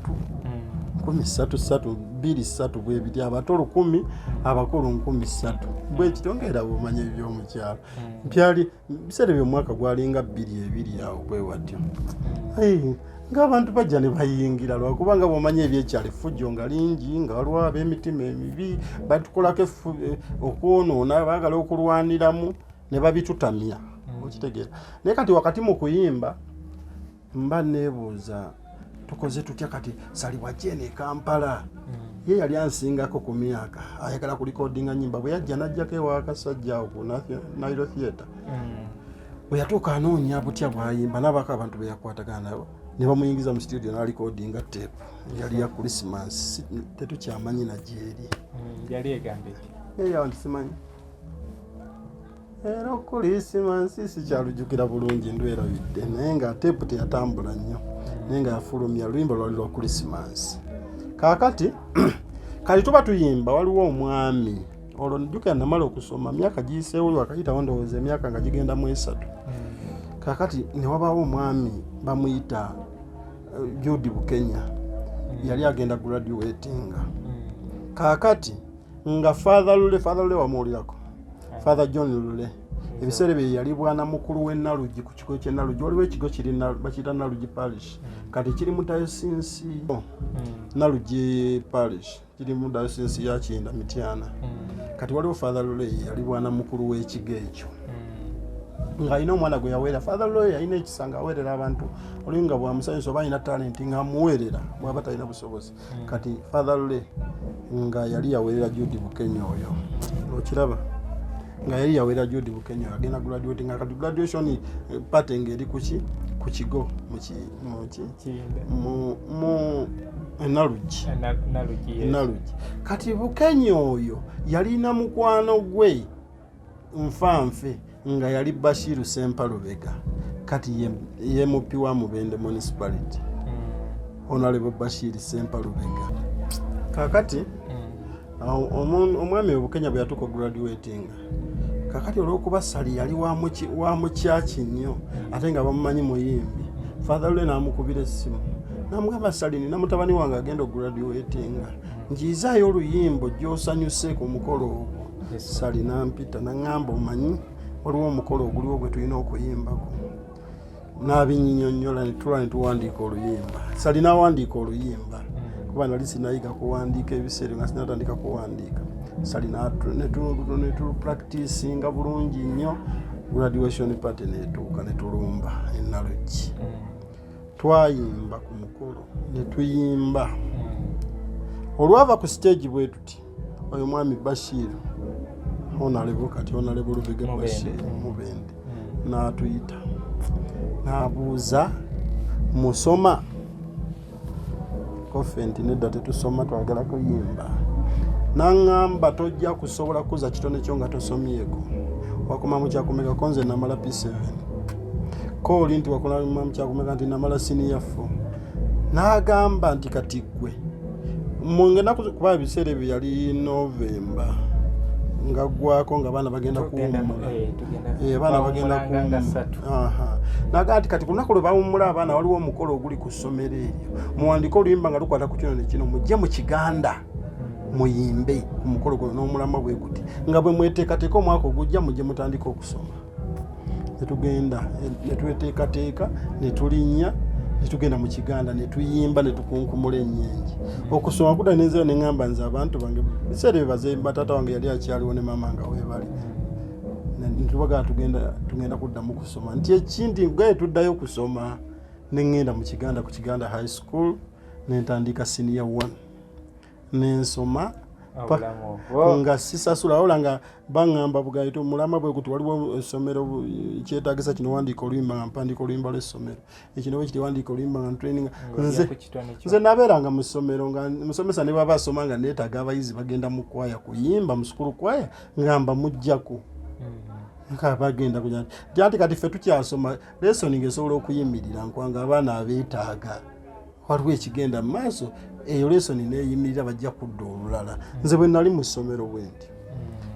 3000, 3, 2, 3, bwebiti. Abato 1000, abakulu 3000, bwekityo. Ngaera bwomanya ebyomukyalo byali biseera byomwaka gwalinga 22 awo bwe watyo. Ai, ng'abantu bajja ne bayingira, lwakubanga bwomanya ebyekyalo effujjo nga lingi, nga waliwo ab'emitima emibi batukolako okwonoona, baagala okulwaniramu ne babitutamya, okitegeera? Naye kati wakati mu kuyimba mba neebuuza tukoze tutya. Kati Sali bwajja eno e Kampala, ye yali ansingako ku myaka, ayagala kulikodinga nyimba. Bwe yajja n'ajjako ewakasajja awo ku Nile Theatre. Bwe yatuuka anoonya butya bwayimba, n'abaako abantu be yakwatagana nabo ne bamuyingiza mu studio n'alikodinga tape yali ya Christmas. Tetukyamanyi na gyeri. Yali egamba eti? Eyawo nti simanyi era Krisimansi sikyalujjukira bulungi, ndwerabidde, naye nga tepu teyatambula nnyo, naye nga yafulumya luyimba lwali lwa Krisimansi. Kaakati kali tuba tuyimba, waliwo omwami olwo njukira namala okusoma, myaka giyiseewo, wakayitawo ndowooza emyaka nga gigenda mu 3. Kaakati ne wabaawo omwami bamuyita Jude Bukenya, yali agenda graduatinga. Kaakati nga Father Lule, Father Lule wamuwulirako, Father John Lule, ebiseera ebyo yali bwana mukulu w'e Nalugi, ku kigo ky'e Nalugi. Waliwo ekigo kiri bakiyita Nalugi Parish, kati kiri mu diocese, Nalugi Parish kiri mu diocese ya Kiyinda Mityana. Kati waliwo Father Lule, yali bwana mukulu w'ekigo ekyo, ng'alina omwana gwe yaweera. Father Lule yalina ekisa ng'aweerera abantu, oli nga bwamusanyusa oba alina talenti ng'amuweerera bw'aba talina busobozi. Kati Father Lule nga yali yaweerera Jude Bukenya oyo, okiraba, nga yali yaweerera Jude Bukenya oyo agenda graduate, nga kati graduation party ng'eri kuki, ku kigo muki Kiyinda. mu Nalugi. Nalugi, yes. Nalugi. Kati Bukenya oyo yalina mukwano gwe nfanfe nga yali Bashiru Sempalubega, kati ye MP wa Mubende Municipality, Honorable Bashir Sempalubega. Kakati awo omwami Obukenya bwe yatuuka graduating, kakati olw'okuba Sali yali wa mukyaki nnyo, ate nga bamumanyi muyimbi, Father Lule n'amukubira essimu n'amugamba, "Sali, nina mutabani wange agenda ograduatinga, njiyizaayo oluyimbo gy'osanyuse ku mukolo ogwo." Sali n'ampita n'aŋŋamba, "Omanyi waliwo omukolo oguliwo gwe tulina okuyimbako." N'abinyinyonnyola, ne tula ne tuwandiika oluyimba. Sali n'awandiika oluyimba, kuba nali sinayiga kuwandiika ebiseera nga sinatandika kuwandiika. Sali ne tupracticinga bulungi nnyo. Graduation party netuuka netulumba enaluggi. Twayimba ku mukolo, netuyimba. Olwava ku stage bwe tuti, oyo mwami Bashir, honorable, kati Honorable Lubega Mubende. Bashir Mubende, n'atuyita n'abuuza, "Musoma?" Kofe nti, "Nedda, tetusoma, twagala kuyimba." Naŋŋamba, "Tojja kusobola kuza kitone kyo nga tosomyeko. Wakoma mu kyakumekako?" Nze namala P7. Kooli nti, "Wakola mu kyakumeka?" Nti, "Namala senior 4." N'agamba nti, "Kati ggwe mungenda kuba ebiseera ebyo yali Novemba nga ggwako nga abaana bagenda kuwummula." Eh, abaana bagenda kuwummula nga ssatu. Aha. Naga nti, "Kati ku lunaku lwe bawummula abaana, waliwo omukolo oguli ku ssomero eryo. Muwandike oluyimba nga lukwata ku kino ne kino, mujje mu Kiganda muyimbe ku mukolo guno n'omulamwa bwe guti, nga bwe mweteekateeka omwaka ogujja mujje mutandike okusoma." Netugenda netweteekateeka, netulinnya, netugenda mu Kiganda, netuyimba, netukunkumula ennyenje. Okusoma kudda nenzira neŋŋamba nze abantu bange biseera ebyo bazemba, taata wange yali akyaliwo ne maama nga weebali. Netubagamba tugenda kuddamu kusoma, nti ekindi gaye tuddayo kusoma. Neŋŋenda mu Kiganda, ku Kiganda High School, nentandika senior one, nensoma Obulamu obwo. Nga sisasula, wabula nga baŋŋamba bugaito omulama bwe guti, waliwo essomero kyetagisa kino, wandiika oluyimba, nga mpandiika oluyimba lw'essomero ekino bwe kiti, wandiika oluyimba, nga ntraininga. Ng'ojja Nze ku kitone kyo. nze nabeeranga mu ssomero nga musomesa ne bwaba asoma nga neetaaga abayizi bagenda mu kwaya kuyimba, mu sukulu kwaya, ngamba mujjaku nga bagenda kuja nti anti kati ffe tukyasoma, lesson ng'esobola okuyimirira nkwanga abaana abeetaaga, waliwo ekigenda mu maaso, eyo lesson neeyimirira, bajja kudda olulala. Nze bwe nali mu ssomero bwe nti.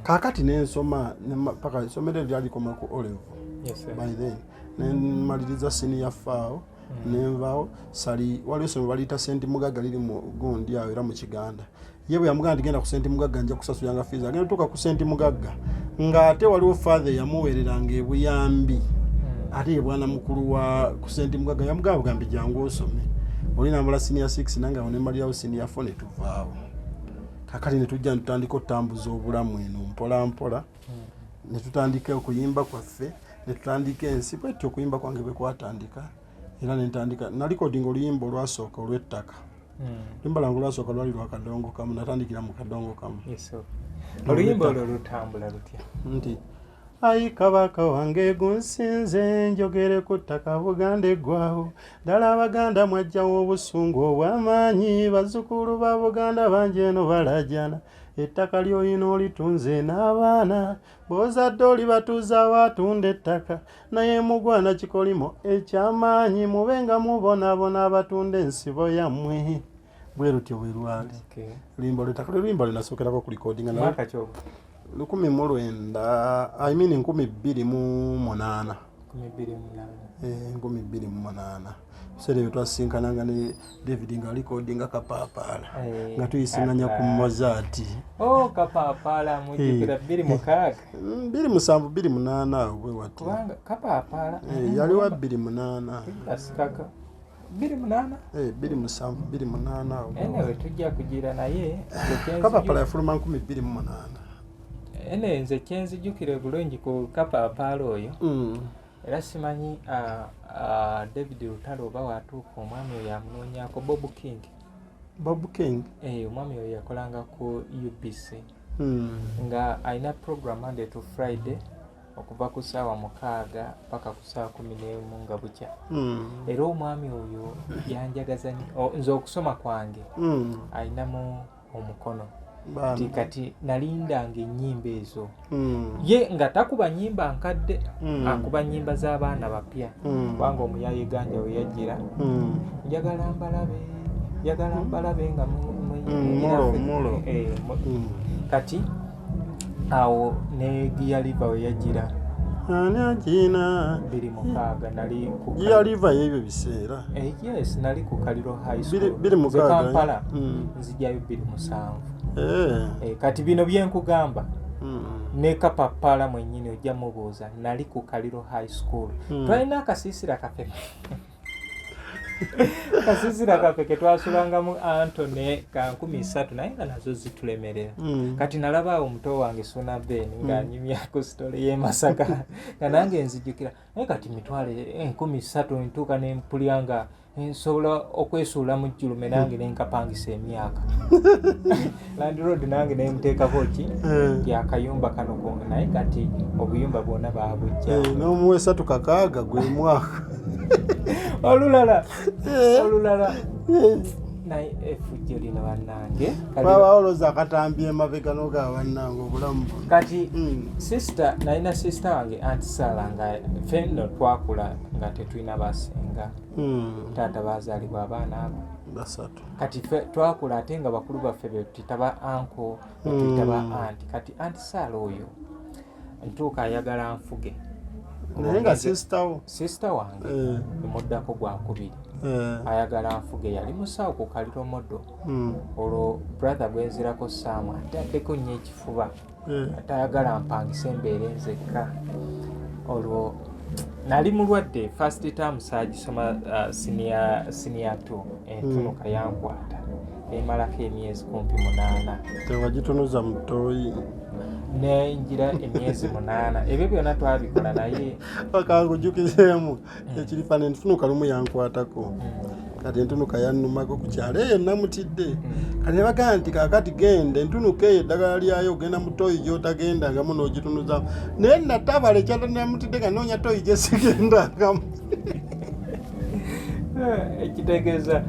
Kaakati nensoma paka essomero eryo lyalikoma ku O level. Yes, sir. By then nemaliriza senior four awo, nenvaawo sali. Waliwo essomero baliyita Senti Mugagga, liri mu gundi awo era mu Kiganda. Ye bwe yamugamba nti, "Genda ku Senti Mugagga, nja kusasulanga fees," agenda tuuka ku Senti Mugagga ng'ate waliwo father eyamuweereranga ebuyambi, ate ye bwana mukulu wa ku Senti Mugagga. Yamugamba bugambi, "Jangu osome." Oli namala senior 6, nange awo nemalirawo senior 4, netuvaawo. Kakati netujja netutandika otutambuza obulamu eno mpola mpola, netutandika okuyimba kwaffe, netutandika ensi bwetyo. Okuyimba kwange bwe kwatandika era nentandika nalikodinga oluyimba olwasooka olw'ettaka. Oluyimba lwange olwasooka lwali lwa kadongo kamu, natandikira mu kadongo kamu. Yes, sir. Oluyimba olwo lutambula lutya? Nti, "Ayi Kabaka wange gunsinze, njogere ku ttaka Buganda eggwawo. Ddala Abaganda mwajjawo obusungu obw'amaanyi. Bazzukulu ba Buganda bangi eno balajana. Ettaka ly'olina olitunze n'abaana b'ozadde olibatuuzaawo atunda ettaka. Naye mugwana kikolimo eky'amaanyi, mube nga mubonaabona abatunda ensibo yammwe." Bwe lutyo bwe lwali. Oluyimba lw'ettaka lwe luyimba lwe nasookerako okulikodinga. Mwaka ki ogwo? 19, I mean 2008. 2008. Eh, 2008. Biseera ebyo twasinkananga ne David nga alikodinga Kapaapaala, nga tuyisinganya ku Mozart. Oh, Kapaapaala mujjukira 2006? 2007, 2008 awo bwe wati. Kubanga Kapaapaala Eh, yaliwa 2008. Asikaka 2008. Eh, 2007, 2008 awo bwe Anyway, wati. tujja kugira naye nze Kapaapaala yafuluma 2008. Ene nze kyenzijukira bulungi ku Kapaapaala oyo, era simanyi David Lutalo oba watuuka omwami oyo amunoonyaako, Bob King. Bob King. Eh, omwami oyo yakolanga ku UBC nga alina program Monday to Friday okuva ku ssaawa 6 paka ku ssaawa 11 nga bukya. Era omwami oyo yanjagaza nnyo. Nze okusoma kwange alinamu omukono nti kati nalindanga ennyimba ezo. Ye nga takuba nnyimba nkadde, akuba nnyimba z'abaana bapya, kubanga omuyaye ganja we yajjira, "Njagala mbalabe, njagala mbalabe nga Mulo, mulo. Eh, kati awo ne Giyaliva we yajjira. Ani agina? 2006 nali ku Giyaliva y'ebyo biseera? Eh, yes, nali ku Kaliro High School. Biri Nze mukaaga, eh? Kampala nzijayo 2007. Eh, kati bino byenkugamba ne Kapapala mwennyini ojja mubuuza, nali ku Kaliro High School. Twalina akasiisira kaffe. Kasisira kaffe ketwasulangamu Antony ka 3000, naye nga nazo zitulemerera. Kati nalaba awo muto wange Suna Ben ng'anyumyako story y'e Masaka, nga nange nzijukira. Naye kati 30,000 ntuuka nempulya nga nsobola okwesuula mu jjulume nange nenkapangisa emyaka. Landlord nange nemuteekako ki yakayumba kano ko, naye kati obuyumba bwonna babujja. N'omuwa 3 6 gwe mwaka. Olulala olulala, naye effujjo lino bannange. Wabawo olowooza akatambi emabega n'ogaba, bannange, obulamu buno. Kati sister, nalina sister wange Auntie Sara, nga ffe nno twakula nga tetulina basenga. Taata bazaalibwa abaana abo basatu. Kati ffe twakula ate nga bakulu baffe betuyita ba uncle, betuyita ba auntie. Kati Auntie Sara oyo ntuuka ayagala nfuge. Naye nga sister wo? Sister wange emuddako gwakubiri. Ayagala nfuge. Yali musawo ku Kaliro Model. Olwo brother gwenzirako Saamu ataddeko nnyo ekifuba, atayagala mpangise embeera nzekka. Olwo nali mulwadde, first term saagisoma, senior two entunuka yankwata emalako emyezi kumpi 8. Tewagitunuza mu ttooyi? Nengira emyezi 8, ebyo byonna twabikola naye. Bakangujukizeemu ekirifana, entunuka lumu yankwatako. Kati entunuka yannumako ku kyalo eyo namutidde. Kati nebagamba nti kakati genda, entunuka eyo eddagala lyayo ogenda mu ttooyi gyotagendangamu n'ogitunuzamu. Naye natabala ekyalo namutidde nga noonya ttooyi gyesigendangamu. Ekitegeeza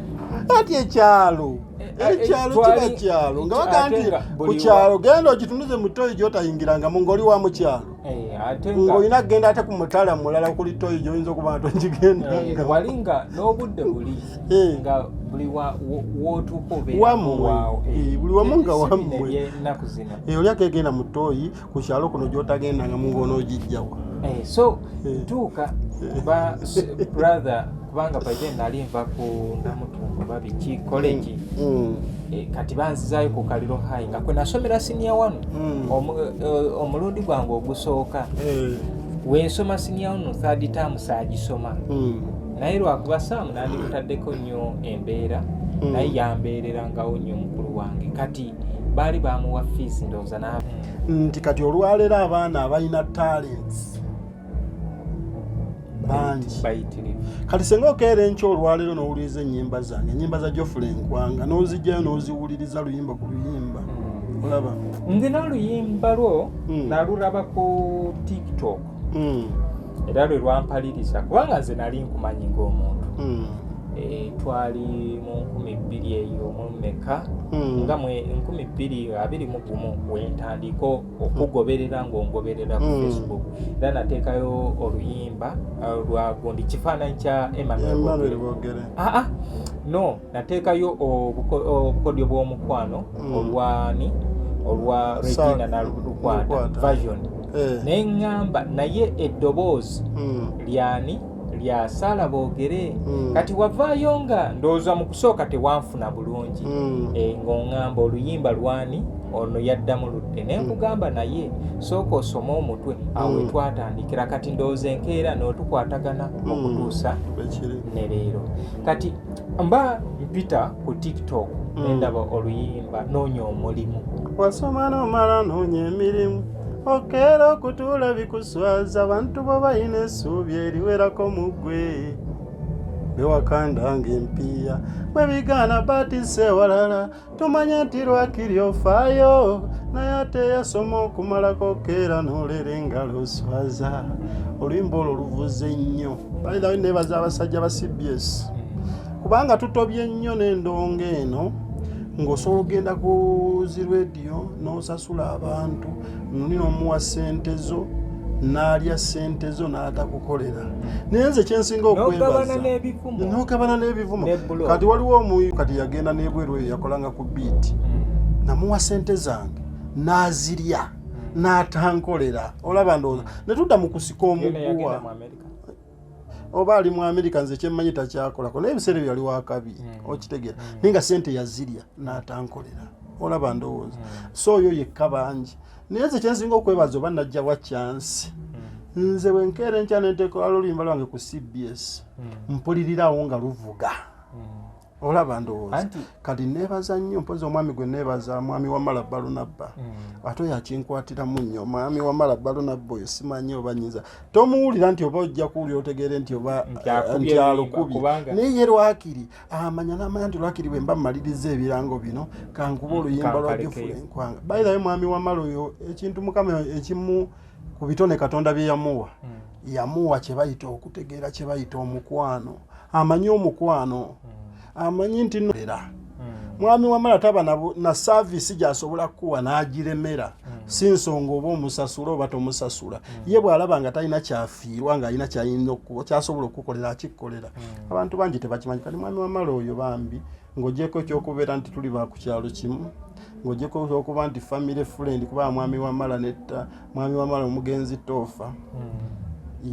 Ati ekyalo ekyalo kiba kyalo nga bagaa ate nti nga ku buli kyalo genda okitunuze mu ttooyi gyotayingirangamu ng'oli wa mu kyalo, Ate nga ng'olina kugenda ate ku mutala mulala kuli ttooyi gy'oyinza okuba nga togigendanga. Wali nga n'obudde buli nga buli wootuuka obeera Wammwe. waawo. Buli wamu nga Si bino wammwe. eby'ennaku zino. Oli akegenda mu ttooyi ku kyalo kuno gy'otagendangamu ng'onoogijjawa. So ntuuka ba brother, kubanga by then nali nva ku Namutumba babiki college. Kati banzizaayo ku Kaliro High nga kwe nasomera senior one. Omulundi gwange ogusooka wensoma senior one, third term saagisoma. Naye lwakuba Saamu nandikutaddeko nnyo embeera. Naye yambeererangawo nnyo mukulu wange. Kati baali bamuwa fees ndowooza na Nti kati olwaleero abaana abalina talents bangi. Bayitirivu. Kati senga okeera enkya olwaleero n'owuliriza ennyimba zange, ennyimba za Geoffrey Nkwanga, n'ozijjayo n'oziwuliriza luyimba ku luyimba, olaba. Nzina oluyimba lwo nalulaba ku TikTok. Era lwe lwampaliriza, kubanga nze nali nkumanyi ng'omuntu. Twali mu 2000 eyo mu meka nga mwe 2021 wentandika okugoberera ng'ongoberera ku Facebook. Era nateekayo oluyimba lwa gundi, kifaananyi kya Emmanuel Emmanuel Bogere. Bogere. Aa, no, nateekayo obukodyo bw'omukwano olwani, olwa Regina Nalukwata Lukwata. version. Naye ŋŋamba naye eddoboozi lyani? Lya Saala Boogere. Kati wavaayo nga ndowooza mu kusooka tewanfuna bulungi. Ng'oŋŋamba oluyimba lwani, ono yaddamu ludde, naye nkugamba naye sooka osome omutwe awo. Wetwatandikira kati ndowooza enkeera n'otukwatagana okutuusa Ekiri. Ne leero kati mba mpita ku TikTok nendaba oluyimba noonya omulimu. Wasoma nomala noonya emirimu, okeera okutuula bikuswaza, abantu bo balina essuubi eriwerako mu ggwe bewakandanga empiiya bwe bigaana batisse ewalala. Tumanya nti lwakiri ofaayo, naye ate yasoma okumalako keera n'olera engalo oswaza. Oluyimba olwo luvuze nnyo. Balirawo nebaza abasajja ba CBS, kubanga tutobye nnyo n'endongo eno ng'osobola okugenda ku zi rediyo n'osasula abantu nuni n'omuwa ssente zo n'alya ssente zo n'atakukolera. Naye nze kyensinga N'ogabana okwebaza n'ebivumo. N'ogabana n'ebivumo. Ne blog. Kati waliwo omuyu kati yagenda n'ebweru eyo yakolanga ku beat, namuwa ssente zange n'azirya n'atankolera. Olaba ndowooza ne tudda mu kusika Yena yagenda omuguwa. mu America. Oba ali mu Amerika, nze kyemmanyi takyakolako, naye ebiseera ebyo yali wakabi. Okitegeera? Naye nga sente yazirya n'atankolera. Olaba ndowooza so oyo yekka bangi, naye nze kyensinga okwebaza oba najja wa chance. Nze bwe nkeera enkya nenteeka oluyimba lwange ku CBS, mpulirirawo nga luvuga. Olaba, ndowooza kati neebaza nnyo mpozi omwami gwe neebaza, mwami Wamala Balunabba. Ate oyo akinkwatiramu nnyo, mwami Wamala Balunabba oyo. Simanyi oba nyinza tomuwulira nti oba ojja kuwulira otegeere nti oba Nti akubye nti oluyimba, alukubye. Naye ye lwakiri amanya n'amanya nti lwakiri bwe mba mmaliriza ebirango bino, kankuba oluyimba lwa Kankalekeyo. Geoffrey Nkwanga. Bayirayo mwami Wamala oyo, ekintu Mukama ekimu ku bitone Katonda bye yamuwa, yamuwa kye bayita okutegeera, kye bayita omukwano. Amanyi omukwano, amanyi nti no era mwami Wamala taba na service gy'asobola kukuwa n'agiremera. Si nsonga oba omusasula oba tomusasula. Ye bw'alaba nga talina kyafiirwa, ng'alina kyayinza kyasobola okukukolera, akikukolera. Abantu bangi tebakimanyi. Kati mwami Wamala oyo bambi, ng'ogyeko ekyokubeera nti tuli ba ku kyalo kimu, ng'ogyeko ekyokuba nti family friend, kuba mwami Wamala netta mwami Wamala omugenzi Toofa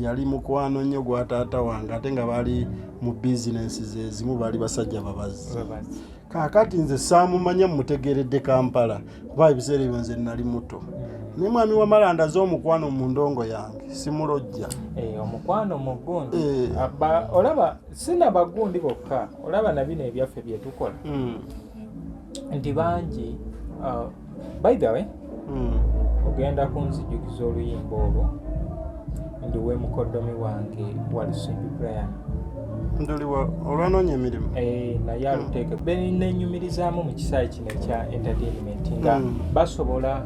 yali mukwano nnyo gwa taata wange, ate nga baali mu bizinensi zezimu, baali basajja babazi. Babazi. Kaakati nze saamumanya, mutegeeredde Kampala, kuba ebiseera ebyo nze nali muto. Naye mwami Wamala ndaze omukwano mu ndongo yange, simulojja. Eh, omukwano mu gundi. Eh. Olaba sina bagundi bokka, olaba na bino ebyaffe bye tukola nti bangi, by the way, ogenda kunzijukiza oluyimba olwo ndiwe mukoddomi wange Walusimbi Brian. Nduliwa olwanoonya emirimu? Eh, naye aluteeke benenyumirizaamu mu kisaawe kino ekya entertainment nga basobola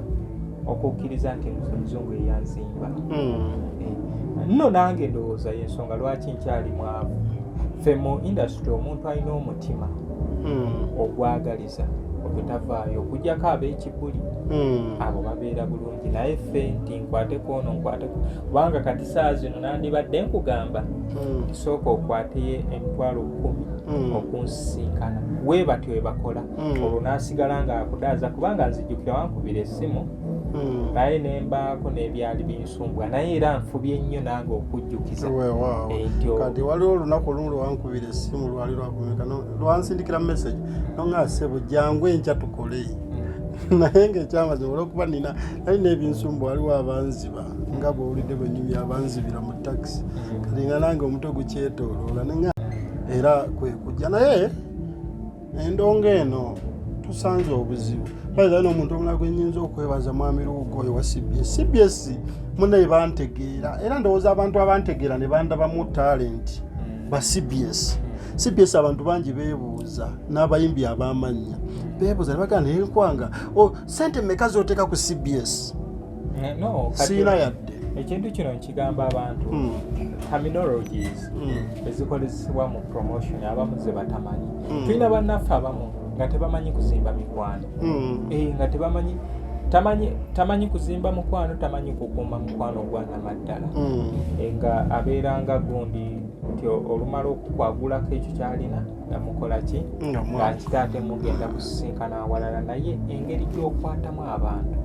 okukkiriza nti nze Muzungu eyanzimba. Eh, nno nange ndowooza yensonga lwaki nkyali mwavu. Ffe mu industry, omuntu alina omutima ogwagaliza oyo tavaayo, okugyako ab'ekibuli. Abo babeera bulungi, naye ffe nti nkwateko ono, nkwateko, kubanga kati saa zino nandibadde nkugamba sooka okwateyo 100,000 okunsisinkana. We batyo we bakola. Olwo n'asigala nga akudaaza, kubanga nzijjukira wankubira essimu, naye nembaako n'ebyali binsumbwa, naye era nfubye nnyo nange okujjukiza. Weewaawo. Eh, nti Kati waliwo olunaku olumu lwewankubira essimu, lwali lwakumeka, lwansindikira message nonga, "Sebo, jangu enkya tukole." Naye ngaekyamazima, olwokuba nina nali n'ebinsumbu, waliwo abanziba, nga bwowulidde bwenyumya, abanzibira mu takisi. Kati nga nange omutwe gukyetooloola, nenga era kwe kujja. Naye endongo eno tusanze obuzibu baira n'omuntu omulala gwe nyinza okwebaza, mwami Luwuga oyo wa CBS. CBS munaye bantegeera, era ndowooza abantu abantegeera ne bandabamu talent ba CBS. CBS abantu bangi beebuuza, n'abayimbi ab'amannya beebuuza ne bagamba, "Naye Nkwanga, sente meka z'oteeka ku CBS?" Eh, no, kati Siina yadde. Ekintu kino nkigamba abantu, terminologies ezikozesebwa mu promotion abamu ze batamanyi. Tulina bannaffe abamu nga tebamanyi kuzimba mikwano. Eh, nga tebamanyi, tamanyi kuzimba mukwano, tamanyi kukuuma mukwano gwanamaddala. Eh, nga abeera nga gundi nti olumala okukwagulako ekyo kyalina nga mukola ki? Nga Ng'akita ate mugenda kusisinkana awalala. Naye engeri gy'okwatamu abantu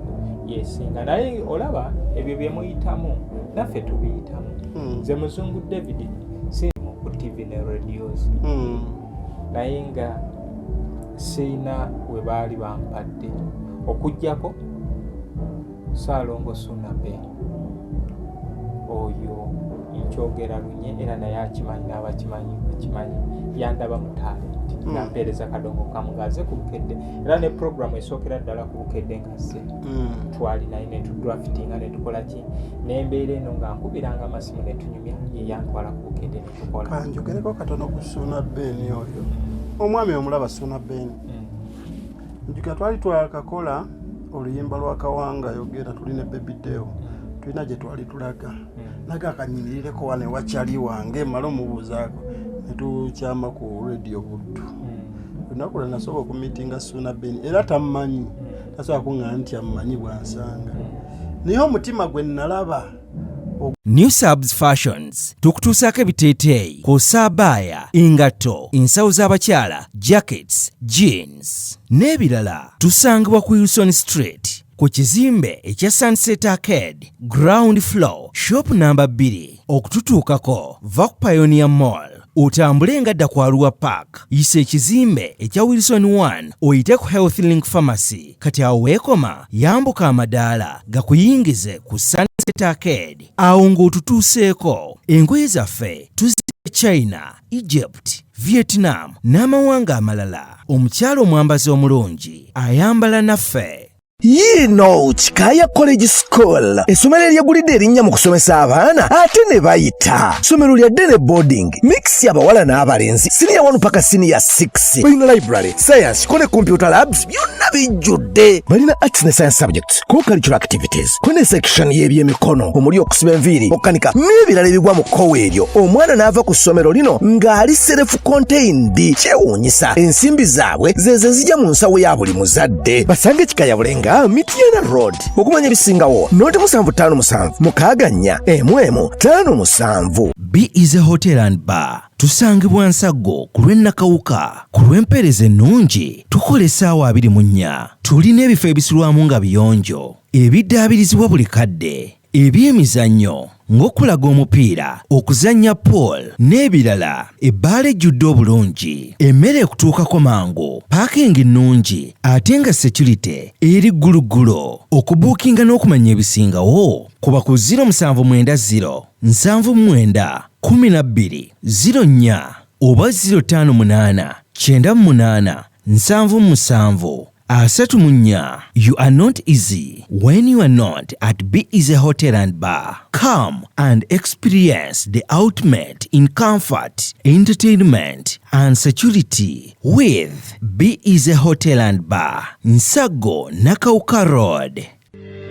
yesinga. Naye olaba ebyo bye muyitamu naffe tubiyitamu. Nze Muzungu David si ku TV ne radios, naye nga siina we baali bampadde okugyako Saalongo Sunabe oyo. Nkyogera lunye era naye akimanyi, n'abakimanyi bakimanyi. Yandaba mu talent nampeereza kadongo kamu ng'aze ku Bukedde, era ne programu esookera ddala ku Bukedde nga zze twali naye netudraftinga netukola ki, nembeera eno nga nkubiranga amasimu netunyumya, ye yantwala ku Bukedde netukola. Kanjogereko katono ku Suuna Ben oyo omwami. Omulaba Suuna Ben? Njuka twali twakakola oluyimba lwa Kawanga Yogera, tuli ne Baby Deo, tulina gye twali tulaga. Naga akanyimirireko wano ewakyali wange, male omubuuzaako, netukyama ku Radio Buddu. Olunaku lwe nasooka okumitinga Suuna Ben, era tammanyi, tasobola kuŋŋaa nti ammanyi bwansanga, naye omutima gwe nalaba. New Subs Fashions tukutuusaako ebiteeteeyi kw'ossa abaaya, engatto, ensawo z'abakyala, jackets, jeans n'ebirala. Tusangibwa ku Wilson Street ku kizimbe ekya Sunset Arcade, ground floor, shop number 2. Okututuukako, va ku Pioneer Mall otambule nga dda ku Arua Park, yisa ekizimbe ekya Wilson 1, oyite ku Health Link Pharmacy. Kati awo weekoma, yambuka amadaala gakuyingize ku Sunset. Arcade awo ng'otutuuseeko. Engoye zaffe tuziggya China, Egypt, Vietnam n'amawanga amalala. Omukyala omwambazi omulungi ayambala naffe. Yiino Kikaaya College School, essomero eryegulidde erinnya mu kusomesa abaana ate ne bayita. Ssomero lya day ne boarding, mix, abawala n'abalenzi, siniya 1 paka siniya 6. Balina library, science ko ne computer labs, byonna bijjudde. Balina arts ne science subjects, co-curricular activities, ko ne section y'ebyemikono omuli okusiba enviiri, okukanika n'ebirala ebigwa mu kkowa eryo. Omwana n'ava ku ssomero lino ng'ali self contained. Kyewuunyisa, ensimbi zaabwe zezo zijja mu nsawo ya buli muzadde. Basange Kikaya Bulenga, Mityana Road. Okumanya ebisingawo, noti 757 64 11 57. Be Easy Hotel and Bar, tusangibwa Nsaggo ku lw'e Nakawuka. Ku lw'empeereza ennungi, tukola essaawa 24. Tulina ebifo ebisulwamu nga biyonjo, ebiddaabirizibwa buli kadde, ebyemizannyo ng'okulaga omupiira, okuzannya pool n'ebirala. Ebbaala ejjudde obulungi, emmere ekutuukako mangu, parking nnungi ate nga security eri gguluggulo. Okubuukinga n'okumanya ebisingawo, kuba ku 0790 79 12 04 oba 058 98 77 34. You are not easy when you are not at Be Easy Hotel and Bar. Come and experience the ultimate in comfort, entertainment, and security with Be Easy Hotel and Bar, Nsaggo, Nakawuka Road.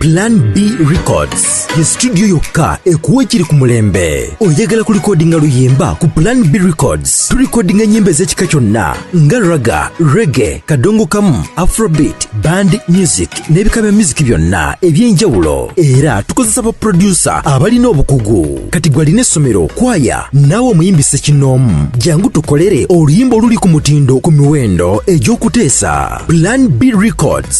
Plan B Records ye studio yokka ekuwa ekiri ku mulembe. Oyagala kulikodinga luyimba? Ku Plan B Records tulikodinga ennyimba ez'ekika kyonna nga ragga, reggae, kadongo kamu, afrobeat, band music n'ebika bya music byonna eby'enjawulo. Era tukozesa ba producer abalina obukugu. Kati gwe alina essomero, kwaya, naawe omuyimbi ssekinnoomu, jangu tukolere oluyimba oluli ku mutindo ku miwendo egy'okuteesa. Plan B Records.